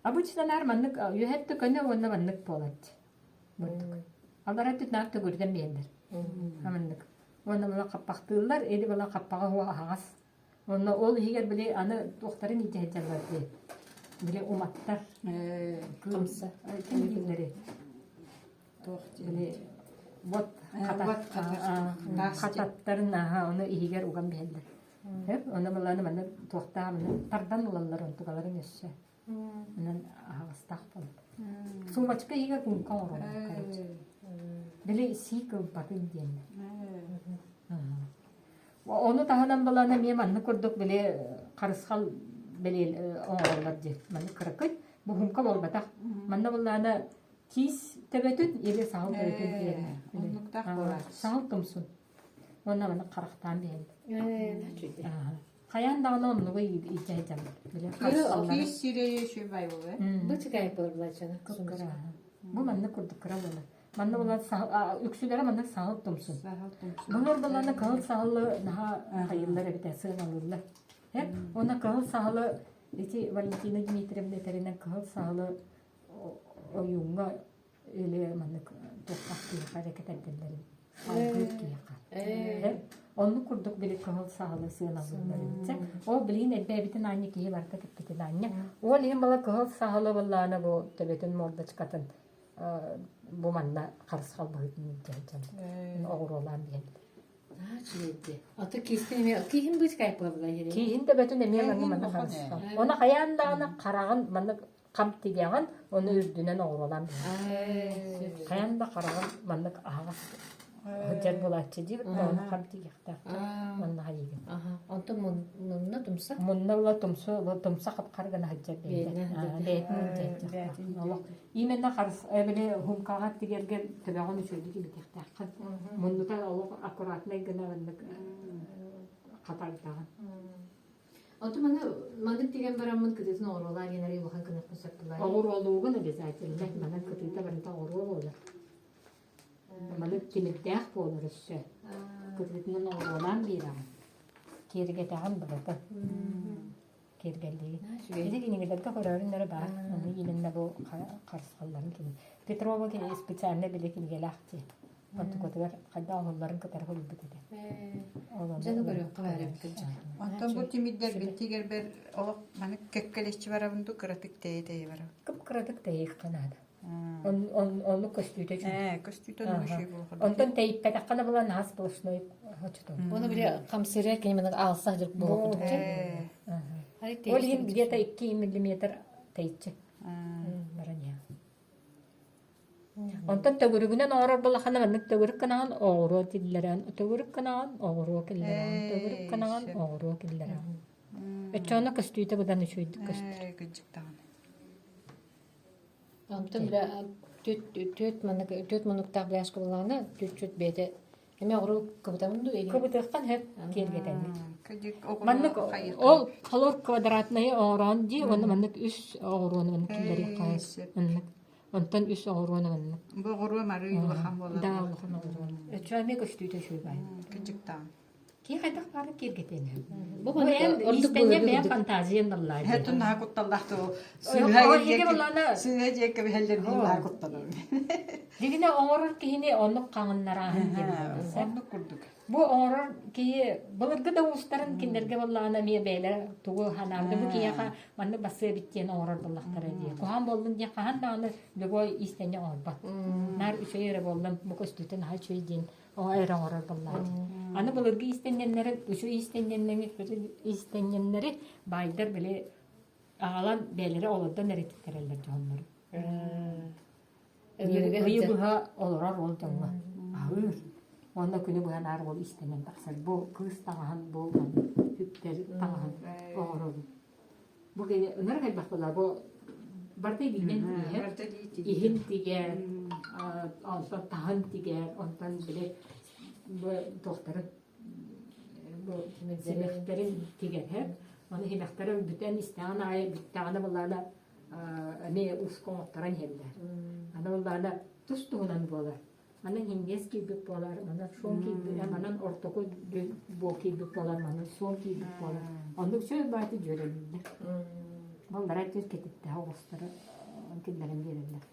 Обычно наар маннык үөһэттэ көнө уонна маннык буолааччы. Бурдук. Аллара өттүт наар төгүрдэн биэрдэр. Маннык. Уонна була хаппахтыыллар, или була хаппаҕа уо аһаҕас. Онно ол иһигэр били аны туохтарын илдьэ сылдьаллар дии. Били уматтар. Хамса. Ким дииллэри? Туох Били вот хататтарын аха ону иһигэр уган биһэллэр. Оны былааны манна туохтаабыны тардан ылаллар онтукаларын өссө. Онон аһаҕастаах буолар. Сумочка иһигэр куҥка оҥороллор, короче. Били сиик ылбатын диэннэр. Ону таһынан балаана эмиэ маннык курдук били харысхал били оҥороллор дии. Маннык кыракый. Бу хумка буолбатах. Манна буллаана киис төбөтүн или саһыл төбөтүн диэн. Оннуктаах буолааччы. Саһыл тумсун. Уонна маны харахтаан биһэллэр. Хайаан даҕаны оннугу илдьэ сылдьаллар. Били харысхаллара. Киис сирэйэ үчүгэй буолуо. Бу чыкаайык буолар былааччаны. Кыра. Бу маннык курдук кыра буолар. Манна буолан үксүлэрэ маннык саһыл тумсун. Саһыл тумсун. Былыр буланы кыһыл саһылы наһаа хайыллар эбитэ сыаналыыллар. Уонна кыһыл саһылы ити Валентина Дмитриевна этэринэн кыһыл саһылы ойууҥҥа или маннык туохтаах киһиэхэ эрэ кэтэрдэллэр эбит. Алгыыр киһиэхэ. Оннук курдук били кыһыл саһылы сыаналыыллар эбит. Ол билигин элбээбитин аанньа киһи барыта кэппитин аанньа. Ол иһин бала кыһыл саһылы быллаана бу төбөтүн мордочкатын бу манна харысхал быһыытын илдьэ сылдьан оҕуруолаан биһэллэр. Үчүгэйди. Ото киистин эмиэ кииһин быыс кайпылла иһири. Кииһин төбөтүн эмиэ маннык маннык харысхал. Оны хайаан даҕаны хараҕын маннык хам тигэҕин, ону үрдүнэн оҕуруолаан Хайаан да хараҕын маннык аһаҕас сылдьар буолааччы диибит, ону хам тигиэхтээх. Манна хайыгын. Онтон мунна тумса? Мунна ыла тумсу, тумса хапхар гына сылдьар бэйэтэ. Бэйэтин Олох Именно харыс били хумкаҕа тигэргэ төбөҕүн үчүгэйдик имитиэхтээххин. Муннута олох аккуратнай гына маннык хатардаҕын. Оту маны маннык тигэн бараммын кытыытын оҕуруолаа диэн арый улахан кынахпын сөп булаа. Оҕуруолуугун обязательно. Манан кытыыта барыта оҕуруо буолар. Маннык тимирдээх буолар өссө. Кытыытынан оҕуруолаан биэрэҕин. Киэргэтэҕин барыта. Киэргэллиир. Ити кинигэлэргэ көрөөрүн эрэ баар. Ону именно бу харысхалларын кини. Петрова специально били кинигэлээх дии. Онтукатыгар хайдах оһоллорун кытары холбут этэ. Дьэ, көрүөххэ баар эбит кырдьык. Онтон бу тимирдэрбин тигэрбэр олох маны кэккэлэччи барабын дуу кыратык тэйэ-тэйэ барабын. Кып-кыратык тэйиэххэ наада. Оннук көстүүтэ үчүгэй. Ээ, көстүүтэ оннук үчүгэй буолуох. Онтон тэйиппэтэххинэ була наһаа сплошной хочотон. Оны били хамсырыа кини маннык аалсах дьырк буолуох курдук. Ол иһин где-то 2 миллиметр тэйиччи баран иһэ. Онтон төгүрүгүнэн оҥорор буоллаххына маннык төгүрүк гынаҕын оҕуруо киллэрэн, төгүрүк гынаҕын оҕуруо киллэрэҕин, төгүрүк гынаҕын оҕуруо киллэрэҕин. Оччоҕуна көстүүтэ быдан үчүгэйдик көстөр. Кыдьык даҕаны. Онтон бile түөт маннык түөт муннуктаах бляшка буллаҕына түөт бэйэтэ эмиэ оҕуруо кыбытабын дуу или Кыбытыаххан сөп киэргэтэммит. Кыдьык оҕуруо Маннык ол холор квадратнайы оҥороон дии уонна маннык үс оҕуруону маннык киллэриэххэ Сөп. маннык онтон үс оҕуруону маннык Бу оҕуруо марыы улахан буолар. Да улахан оҕуруону. Өччө эмиэ көстүүтэ үчүгэй баай. Кыдьыктаан. Киһи хайдах баарын киэргэтиэн Бу Бу эн иистэнньэн бэйэм фантазиян даллаа дии. Хэтун наһаа кутталлаах тыл. Ол иһиги буллаана Сыыһа дьиэккэ биһэллэрин наһаа куттанабын. Дигинэ оҥорор киһини оннук хаҥыннарааһын диэн буолар. Оннук курдук. Бу оҥорор киһи былыргы да уустарын кинилэргэ буоллаҕына эмиэ бэйэлэрэ тугу ханаабыта бу киһиэхэ маннык бассыа эбит диэн оҥорор буоллахтара дии. Куһаҕан буоллун диэн хаһан даҕаны любой иистэнньэ оҥорбот. Наар үчүгэй эрэ буоллун, бу көстүүтэ наһаа үчүгэй диэн эрэ оҥорор буоллаҕа дии. Аны былыргы иистэнньэннэри, үчүгэй иистэнньэннэри, иистэнньэннэри баайдар били аҕалан бэйэлэрэ олордон эрэ тиктэрэллэр дьоннору. Ыйы быһа олорор ол дьоҥҥо аһыыр. Уонна күнү быһа наар ол иистэнэн тахсар. Бу кыыс таҥаһын, бу үптэр таҥаһын оҥоробут. Бу кини ынырык элбэх буолла. Бу барыта илиинэн тииһэр, иһин тигэр, онтон таһын тигэр, онтон били бу туохтарын бу симэхтэрин тигэр. Ону симэхтэрин бүтэн истэҕин аайы бүттэҕинэ буоллаҕына эмиэ ууска оҥотторон иһэллэр. Аны буоллаҕына тус-туһунан буолар. Манан иҥиэс киирбит буолар, манан суон киирбит, манан ортоку буол киирбит буолар, манан суон киирбит буолар. Оннук үчүгэй баайты дьүөрэлииллэр. Баллара түс кэтиттээх оҕустары киллэрэн биэрэллэр.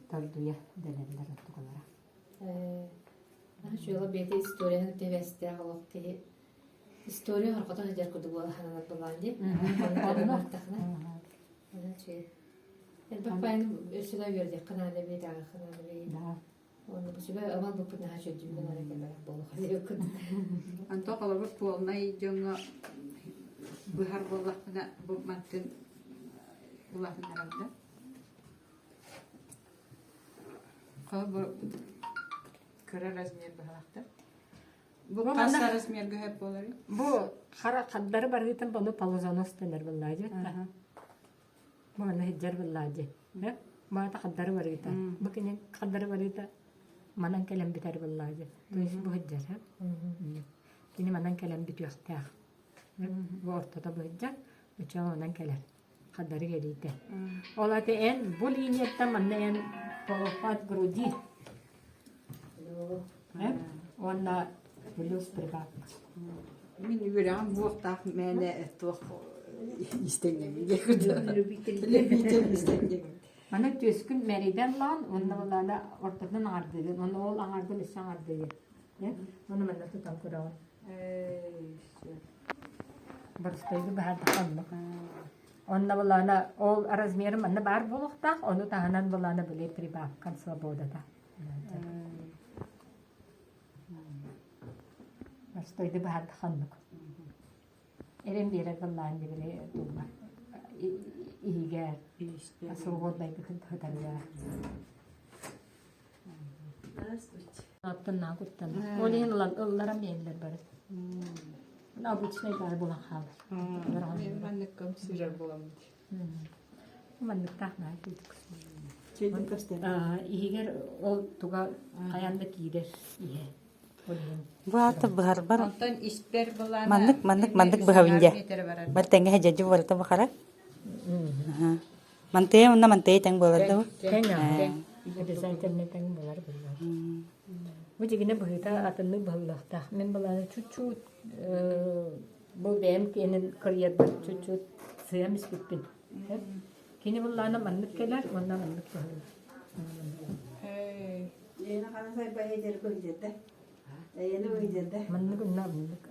Тордуйа дэнэллэр ортокулара. Үчүгэй бэйэтэ историяны тэбэстээх олох киһи история хорҕото сылдьар курдук буола сананар буолаан дии. Онно үчүгэй. Элбэх баайын өссө да үөрдүөххэ наада эбит, ааҕыахха наада эбит. Уонна бу сүбэ ылан буппут наһаа үчүгэйдик эрэ кэлбэтэх буолуох диэбиккин. Онтон холобур полнай дьоҥҥо быһар буоллахпына бу мантын улаатыннарабын да. Холобур кыра размер быһалаахтар. Бу хас размерга сөп буоларый? Бу хара хардары барыытын бону полозонос дэнэр буоллаа дии. Манна сылдьар буоллаа дии. Маата хардары барыыта. Бу кини хардары барыыта манан кэлэн бүтэр буоллаа дии. То есть бу сылдьар. Кини манан кэлэн бүтүөхтээх. Бу ортото бу сылдьар, оччоҕо онон кэлэр. Хардары кэлиитэ. Ол аты эн бу линияттан манна эн полохпат груди. Уонна плюс прибавка. Мин үөрэҕим буохтаах мээнэ туох истэнньэҥмин диэх Любитель истэнньэҥмин. Маны түөскүн мэрийдэн ылаҕын уонна былаана ортотунан аҥардыыгын уонна ол аҥаргын өссө аҥардыыгын. Уонна манна тутан көрөҕүн. Боростуойду баһаардахха оннук. Онно былаана ол размерым манна баар буолуохтаах, ону таһынан былаана били прибавкан свободата. Простойду баһарда ханнык. Эрэн биэрэр баллаан дибили тугар иһигэр свободнайгытын хытарыга. Аттан наа куттан. Ол иһин ылан ылларан биэрэллэр бары. Обычный баар буолан хаалар. Манныккам сырар буоламмыт. Манныктаах наһаа күүтүк. Иһигэр ол туга хайаан да киирэр иһэ. Бу аата быһарбар Онтон испэр былаана маннык маннык маннык быһабын дьэ. Бар тэҥҥэ дьадьы барыта бахара. Мантыйа уонна мантыйа тэҥ буолар да бу? Тэҥ Обязательно тэҥ буолар буолар. Бу дьигинэ быһыыта атыннык быһыллыахтаах. Мин былаана чуть-чуть бу бэйэм киэнин кырыйарбар чуть-чуть сыам испиппин. Кини былаана маннык кэлэр уонна маннык быһыллар. Маннык уонна маннык.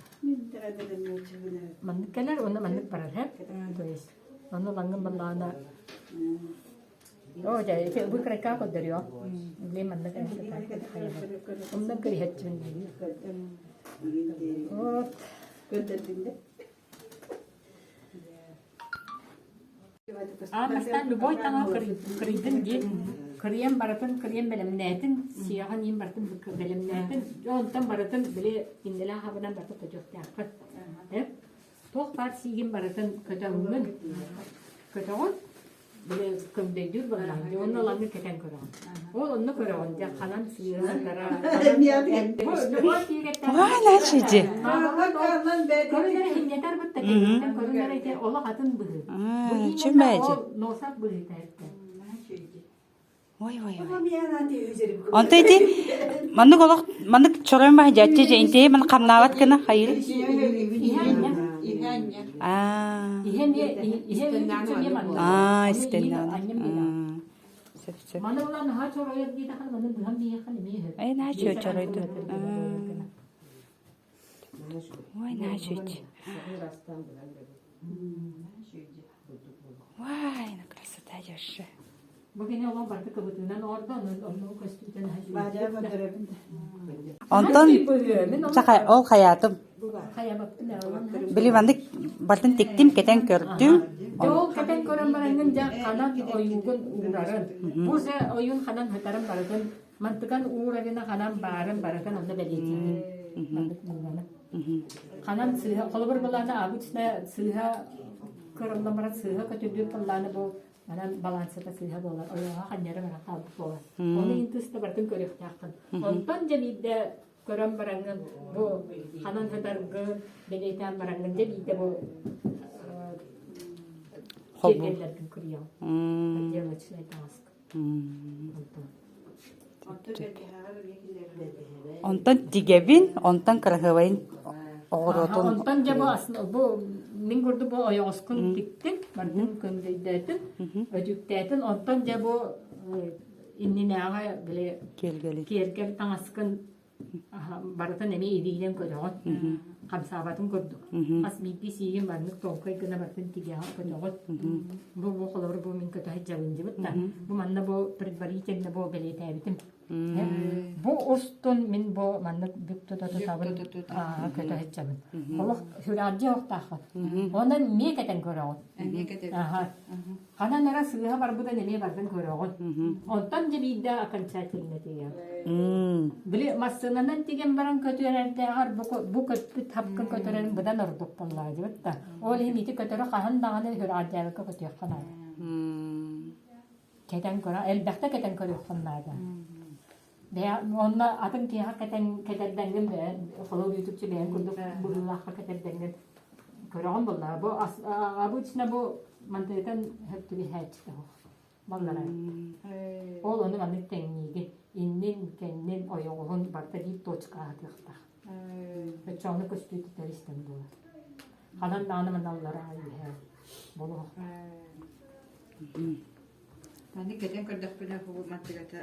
Маннык кэлэр уонна маннык барар, һэ? То есть онно лаҥҥын баллаана Оо, дьэ, ити выкройка көрдөрүө. Билим маннык Оннан кэриһэччибин Вот. Аан бастаан любой таҥаһы кырыйдын диэн кырыйан барытын кырыйан бэлэмнээтин, сиэҕин иин барытын бэлэмнээтин, онтон барытын били иннэлээх абынан барыта көтүөхтээххин. Туох баар сиигин барытын көтөҥҥүн, көтөҕүн, били көҥдөйдүүр буоллаҕыҥ дии, уонна ылаҥҥын кэтэн көрөҕүн. Ол онно көрөҕүн дьэ ханан сыыһа-сатара, Наачыдьы. Көрүнэрэ иһинньэтэр бытта кэнниттэн көрүнэрэ ити олох атын быһыы. Бу Чүмээдьи. ол носак быһыыта эртэ. Ой ой ой. Онто ити маннык олох маннык чоройон баһа дьаччы дьэ интиэ ман хамнаабат гына хайыр. Аа. Аа истэннэ. Сөп сөп. Маны улан наһаа чоройор диэтэххинэ маны быһан биэххин эмиэ сөп. Эй наһаа чоройду. Ой наһаа чуть. Вай, на красота дьашы. Бу кини олох барыта кыбытыынан оҥордо, онно көстүүтэн Онтон саха ол хайаатым. Били маннык бартын тиктим, кэтэн көрдүм. Дьэ ол кэтэн көрөн бараҥҥын дьэ ханан ойуугун уурарын. Бу дьэ ойуун ханан хатарын барытын мантыкан уурарына ханан баарын барытын онно бэлиэтиигин. Маннык буоллаҕына. Ханан сыыһа, холобур былаана обычно сыыһа кырыллан баран сыыһа көтүллүүр былааны бу манан балансата сыыһа буолар, ойоҕо ханньара баран хаалбыт буолар. Ону иһин тыста барытын көрүөхтээххин. Онтон дьэ биирдэ көрөн бараҥҥын бу ханан сытаргын бэлиэтээн бараҥҥын дьэ биирдэ бу киэргэллэргин кырыйаҕын. Отделочнай таҥаска. Онтон. Онтон тигэбин, онтон кыраһыабайын оҕуруотун Онтон дьэ бу бу мин курдук бу ойоҕоскун тиктин, бардын көҥдөйдөөтүн, өтүктээтин, онтон дьэ бу иннинээҕи били киэргэли киэргэл таҥаскын барытын эмиэ илиинэн көрөҕүн хамсаабатын курдук хас биирдии сиигин маннык толкуй гына барытын тигэҕин көтөҕүн бу бу холобур бу мин көтө сылдьабын да бу манна бу предварительно бу бэлиэтээбитим бу устун мин бу маннык бүк тута тутабын көтө сылдьабын олох сүрэҕэлдьиэ охтааххын онон эмиэ кэтэн көрөҕүн Ханан эрэ сыыһа барбытын эмиэ барытын көрөҕүн. Онтон дьэ биирдэ окончательно тиийэҕин. Били массыынанан тигэн баран көтүөрэрдээҕэр бу көппүт хапкын көтөрөрүн быдан ордук буоллаҕа дьибит да. Ол иһин ити көтөрү хаһан даҕаны сүрэҕэлдьээбэккэ көтүөххэ наада. Кэтэн көрө, элбэхтэ кэтэн көрүөххүн наада. Бэйэ онно атын киһиэхэ кэтэн кэтэрдэҥҥин бэйэ холобур ютубча бэйэҥ курдук быһыылаахха кэтэрдэҥҥин көрөҕүн буоллаҕа. Бу обычно бу мантыытан сөп түбэһээччитэ суох. Баллара. Ол ону маннык тэҥниигин. Иннин, кэннин, ойоҕоһун барыта биир точка аһатыахтаах. Оччоҕуна көстүү тутар истэн буолар. Ханан даҕаны маналлара үһэ болуох. Маны кэтэн көрдөхпүнэ бу мантыгата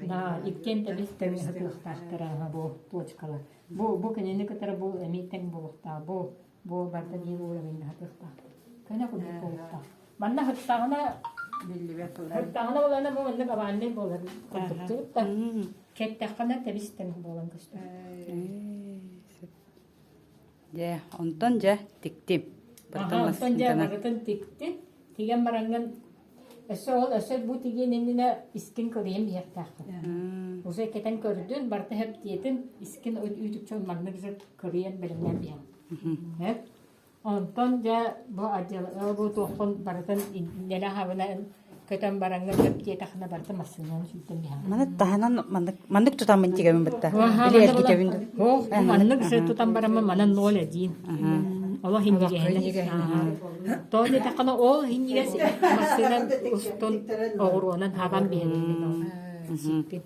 Да, иккиэн тэбис тэбис сатыахтаахтара бу точкалар. Бу бу кинини кытары бу эмиэ тэҥ буолуохтаах. Бу бу барыта биир уровень сатыахтаах. Көнө курдук буолуохтаах. Манна сыттаҕына биллибэт сыттаҕына буолана бу маннык овальный буолар курдук да. Кэттэххинэ тэбис тэҥ буолан көстөр. Дьэ, онтон дьэ тиктим. Барытын Онтон дьэ массыынканан. барытын тиктим. Тигэн бараҥҥын өссө ол өссө бу тигиэн иннинэ искин кырыйан биһиэхтээххин. Уже кэтэн көрдүн, барыта хэптиэтин, искин үүтүкчэ маннык же кырыйан бэлэмнээн биһэҕин. Онтон дьэ бу отдел бу туоххун барытын нэлэ хабына көтөн бараҥҥын хэптиэтэххинэ барыта массыынаны сүүрдэн биһэҕин. Маны таһынан маннык маннык тутаммын тигэбин бытта. Били эргитэбин. Ох, маннык же тутан бараммын манан ноль один. Олох индигэһинэ. Тоҕо диэтэххинэ ол индигэс массыынан устун оҕуруонан хабан биһэллин сиппин.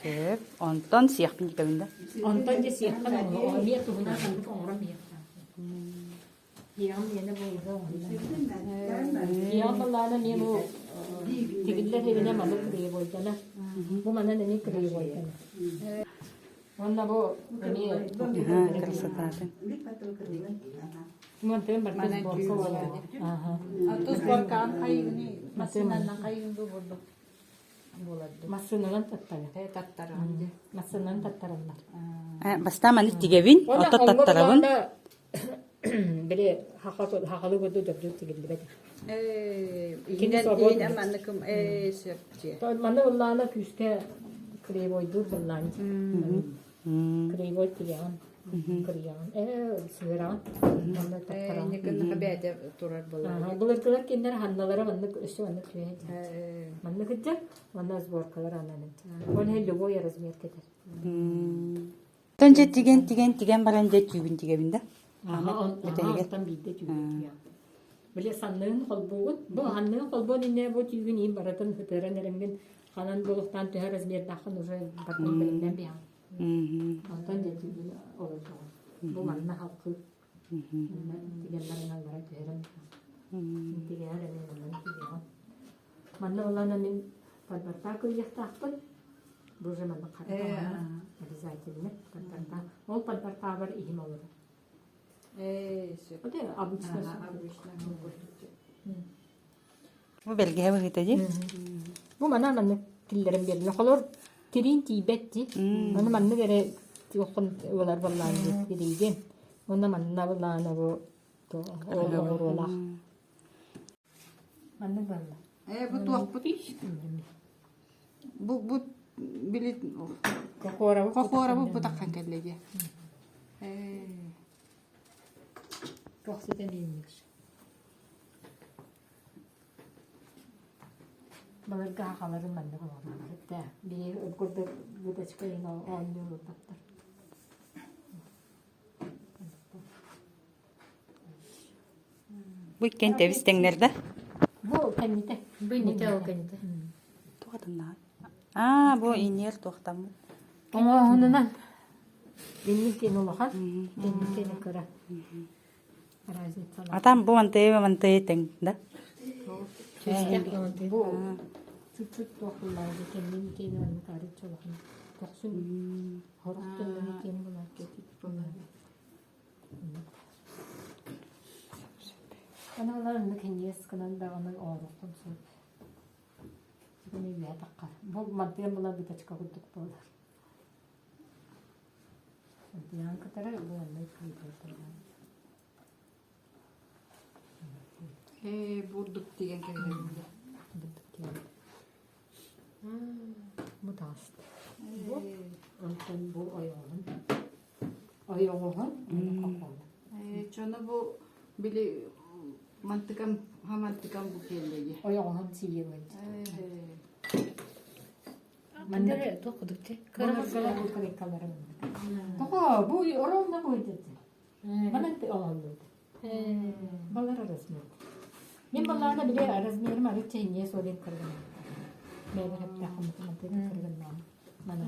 Сөп. Онтон сиэхпин дитэбин да. Онтон дьэ сиэххин эмиэ туһунан ханнык оҥорон биһиэхтээх. Иэҕим иэнэ буолуо Иэҕим баллаана эмиэ бу тигиллэр рибинэ маны кырыйбойдана. Бу манан эмиэ кырыйбойдана. Уонна бу эмиэ Красотатын. Мантан барытын сборка буолар. Антон сборкаан хайыгыны массыынанан хайыгын бу бурдук Массыынанан таттарар. Массыынанан таттараллар. Бастаан маны тигэбин, оттон таттарабын. Били хахалы курдук дөрдүк тигиллибэт. Иһинэн манныкым сөп Манна ыллаана күүскэ клеевойдуур быллаан. Клеевой тигэҕин, кырыйаҕын, сыыраҕын. Манна таттараҕын. бэйэтэ турар буолар. Былыргылар кинилэр ханналара маннык өссө маннык түһэн Маннык ыддьа, манна сборкалар ананын. Ол иһин любой размер кэтэр. Тон дьэ тигэн тигэн тигэн баран дьэ түүбүн тигэбин да. Онтон биирдэ түүбүн тигэҕин. Били санныгын холбуугун. Бу санныгын холбуон иннэ бу түүгүн иин барытын ытыран эрэнгин ханан булуктаан төһө размердааххын уже барытын бэлэмнээн биһэҕин. Онтон дьэ түүгүн олордоҕун. Бу манна халкы Манна тигэн баран аллара түһэрэн тигээр эмиэ манна тигэҕин. Манна ылана мин подборта кыйыахтаахпын. Бу уже манна хара обязательно подборта. Ол подбортаабар иһим олорор. Это обычно. Бу бэлгэһэ быһыыта дии. Бу манан маннык киллэрэн биэрдилэр. Холор тириин тиийбэт дии. Аны маннык эрэ туоххун ылар буоллаан дии тириигин. Уонна манна былаана бу оҕуруолаах. Маннык буолла. Ээ бу туохпут бу бу били Кохуорабыт кохуорабыт бу таххан кэллэ дии. Ээ Туох ситэн иинник. Былыргы сахалары маннык олороллор этэ. Биһиги курдук вытачка иһин оонньуу олорботтор. Бу иккиэн тэбис тэҥнэр да? Бу кэннитэ. Бу иннитэ ол кэннитэ. Туохатыннаҕай? Аа, бу иниэр туохтаммыт. Оҥооһунунан инник киэн улахан, инник киэн кыра. Разницалар. А там бу мантыы мантыы тэҥ да? Бу чуть-чуть туохуллаары кэннин киэн маннык арыт улахан. Көхсүн хорох төннөн киэн булар Аналар оннук хиньиэс гынан даҕаны оҥоруоххун сөп. Итини үөһэ таххар. Бу мантыан була бытачка курдук буолар. Мантыан кытары бу оннук кыытар Ээ бурдук тигэн кэбиһэбин дии. Бурдук тигэн. Бу тааста. Бу онтон бу ойоҕоһун. Ойоҕоһун хохуона. Ээ чоно бу били мантыкам хамантыкам бу кэллэги. Ойоҕоһун сиириэн. Ээ Манна туох кудук ти? Кырыккаларым. Тоҕо бу оронно буйдет. Манан оҥоһуллубут. Балар размер. Мин баллаана били размерим арыт чэйниэ суолин кыргын. Бэйбэр эптээххин мантыгын кыргыннаам. Мана.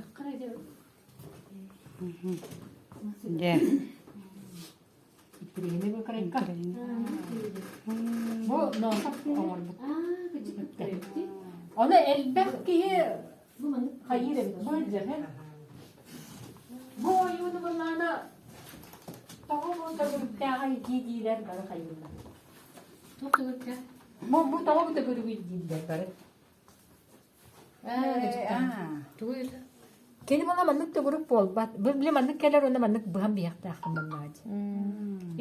Дьэ. Итиригини бу кырайка. Бу ноосок оҥорбут. Ону элбэх киһи хайыыр эбит. Бу дьэһэ. Бу ойууну былаана тоҕо бу төгүрүктээҕэй дии диилэр бары хайыыллар. Туох төгүрүктээх? Бу бу тоҕо бу төгүрүгүй дииллэр бары. Тугу ыйыта? Кини мала маннык төгүрүк буолбат. Бу били маннык кэлэр уонна маннык быһан биһиэхтээххин маннаадьы.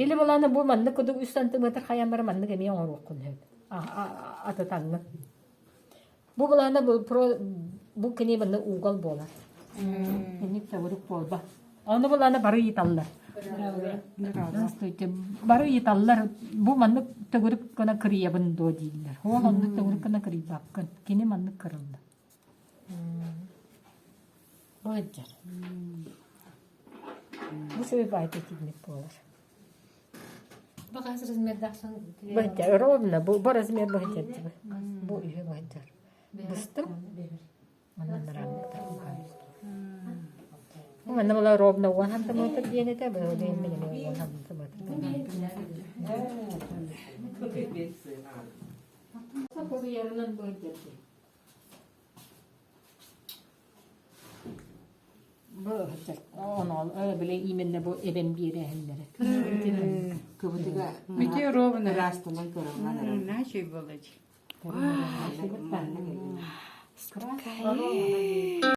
Или балаана бу маннык кудук үс сантиметр хайан бара маннык эмиэ оҥоруоххун сөп. Атытаҥҥын. Бу былаана бу про бу кини манна угол буолар. Инник төгүрүк буолбат. Ону былаана бары ыйыталлар. Здравствуйте. Бары ыйыталлар. Бу маннык төгүрүк гына кырыйабын дуо дииллэр. Ол оннук төгүрүк гына кырыйбаккын. Кини маннык кырылла. Бу сылдьар. Бу сөбү баайта итинник буолар. Бу хас размердаахсан Быһыттар ровно бу бу размер быһыттар бу үһү быһыттар. Быстым. Манна нараанныктар Бу манна була ровно 10 сантиметр диэн этэ, бу диэн мин эмиэ 10 сантиметр. Куруйарынан быһыттар. Бу ону били именно бу эбэн биэрээһиннэрэ. Кыбытыга Мити ровно. ыраастынан көрөҥҥө Начай болочь. Красиво.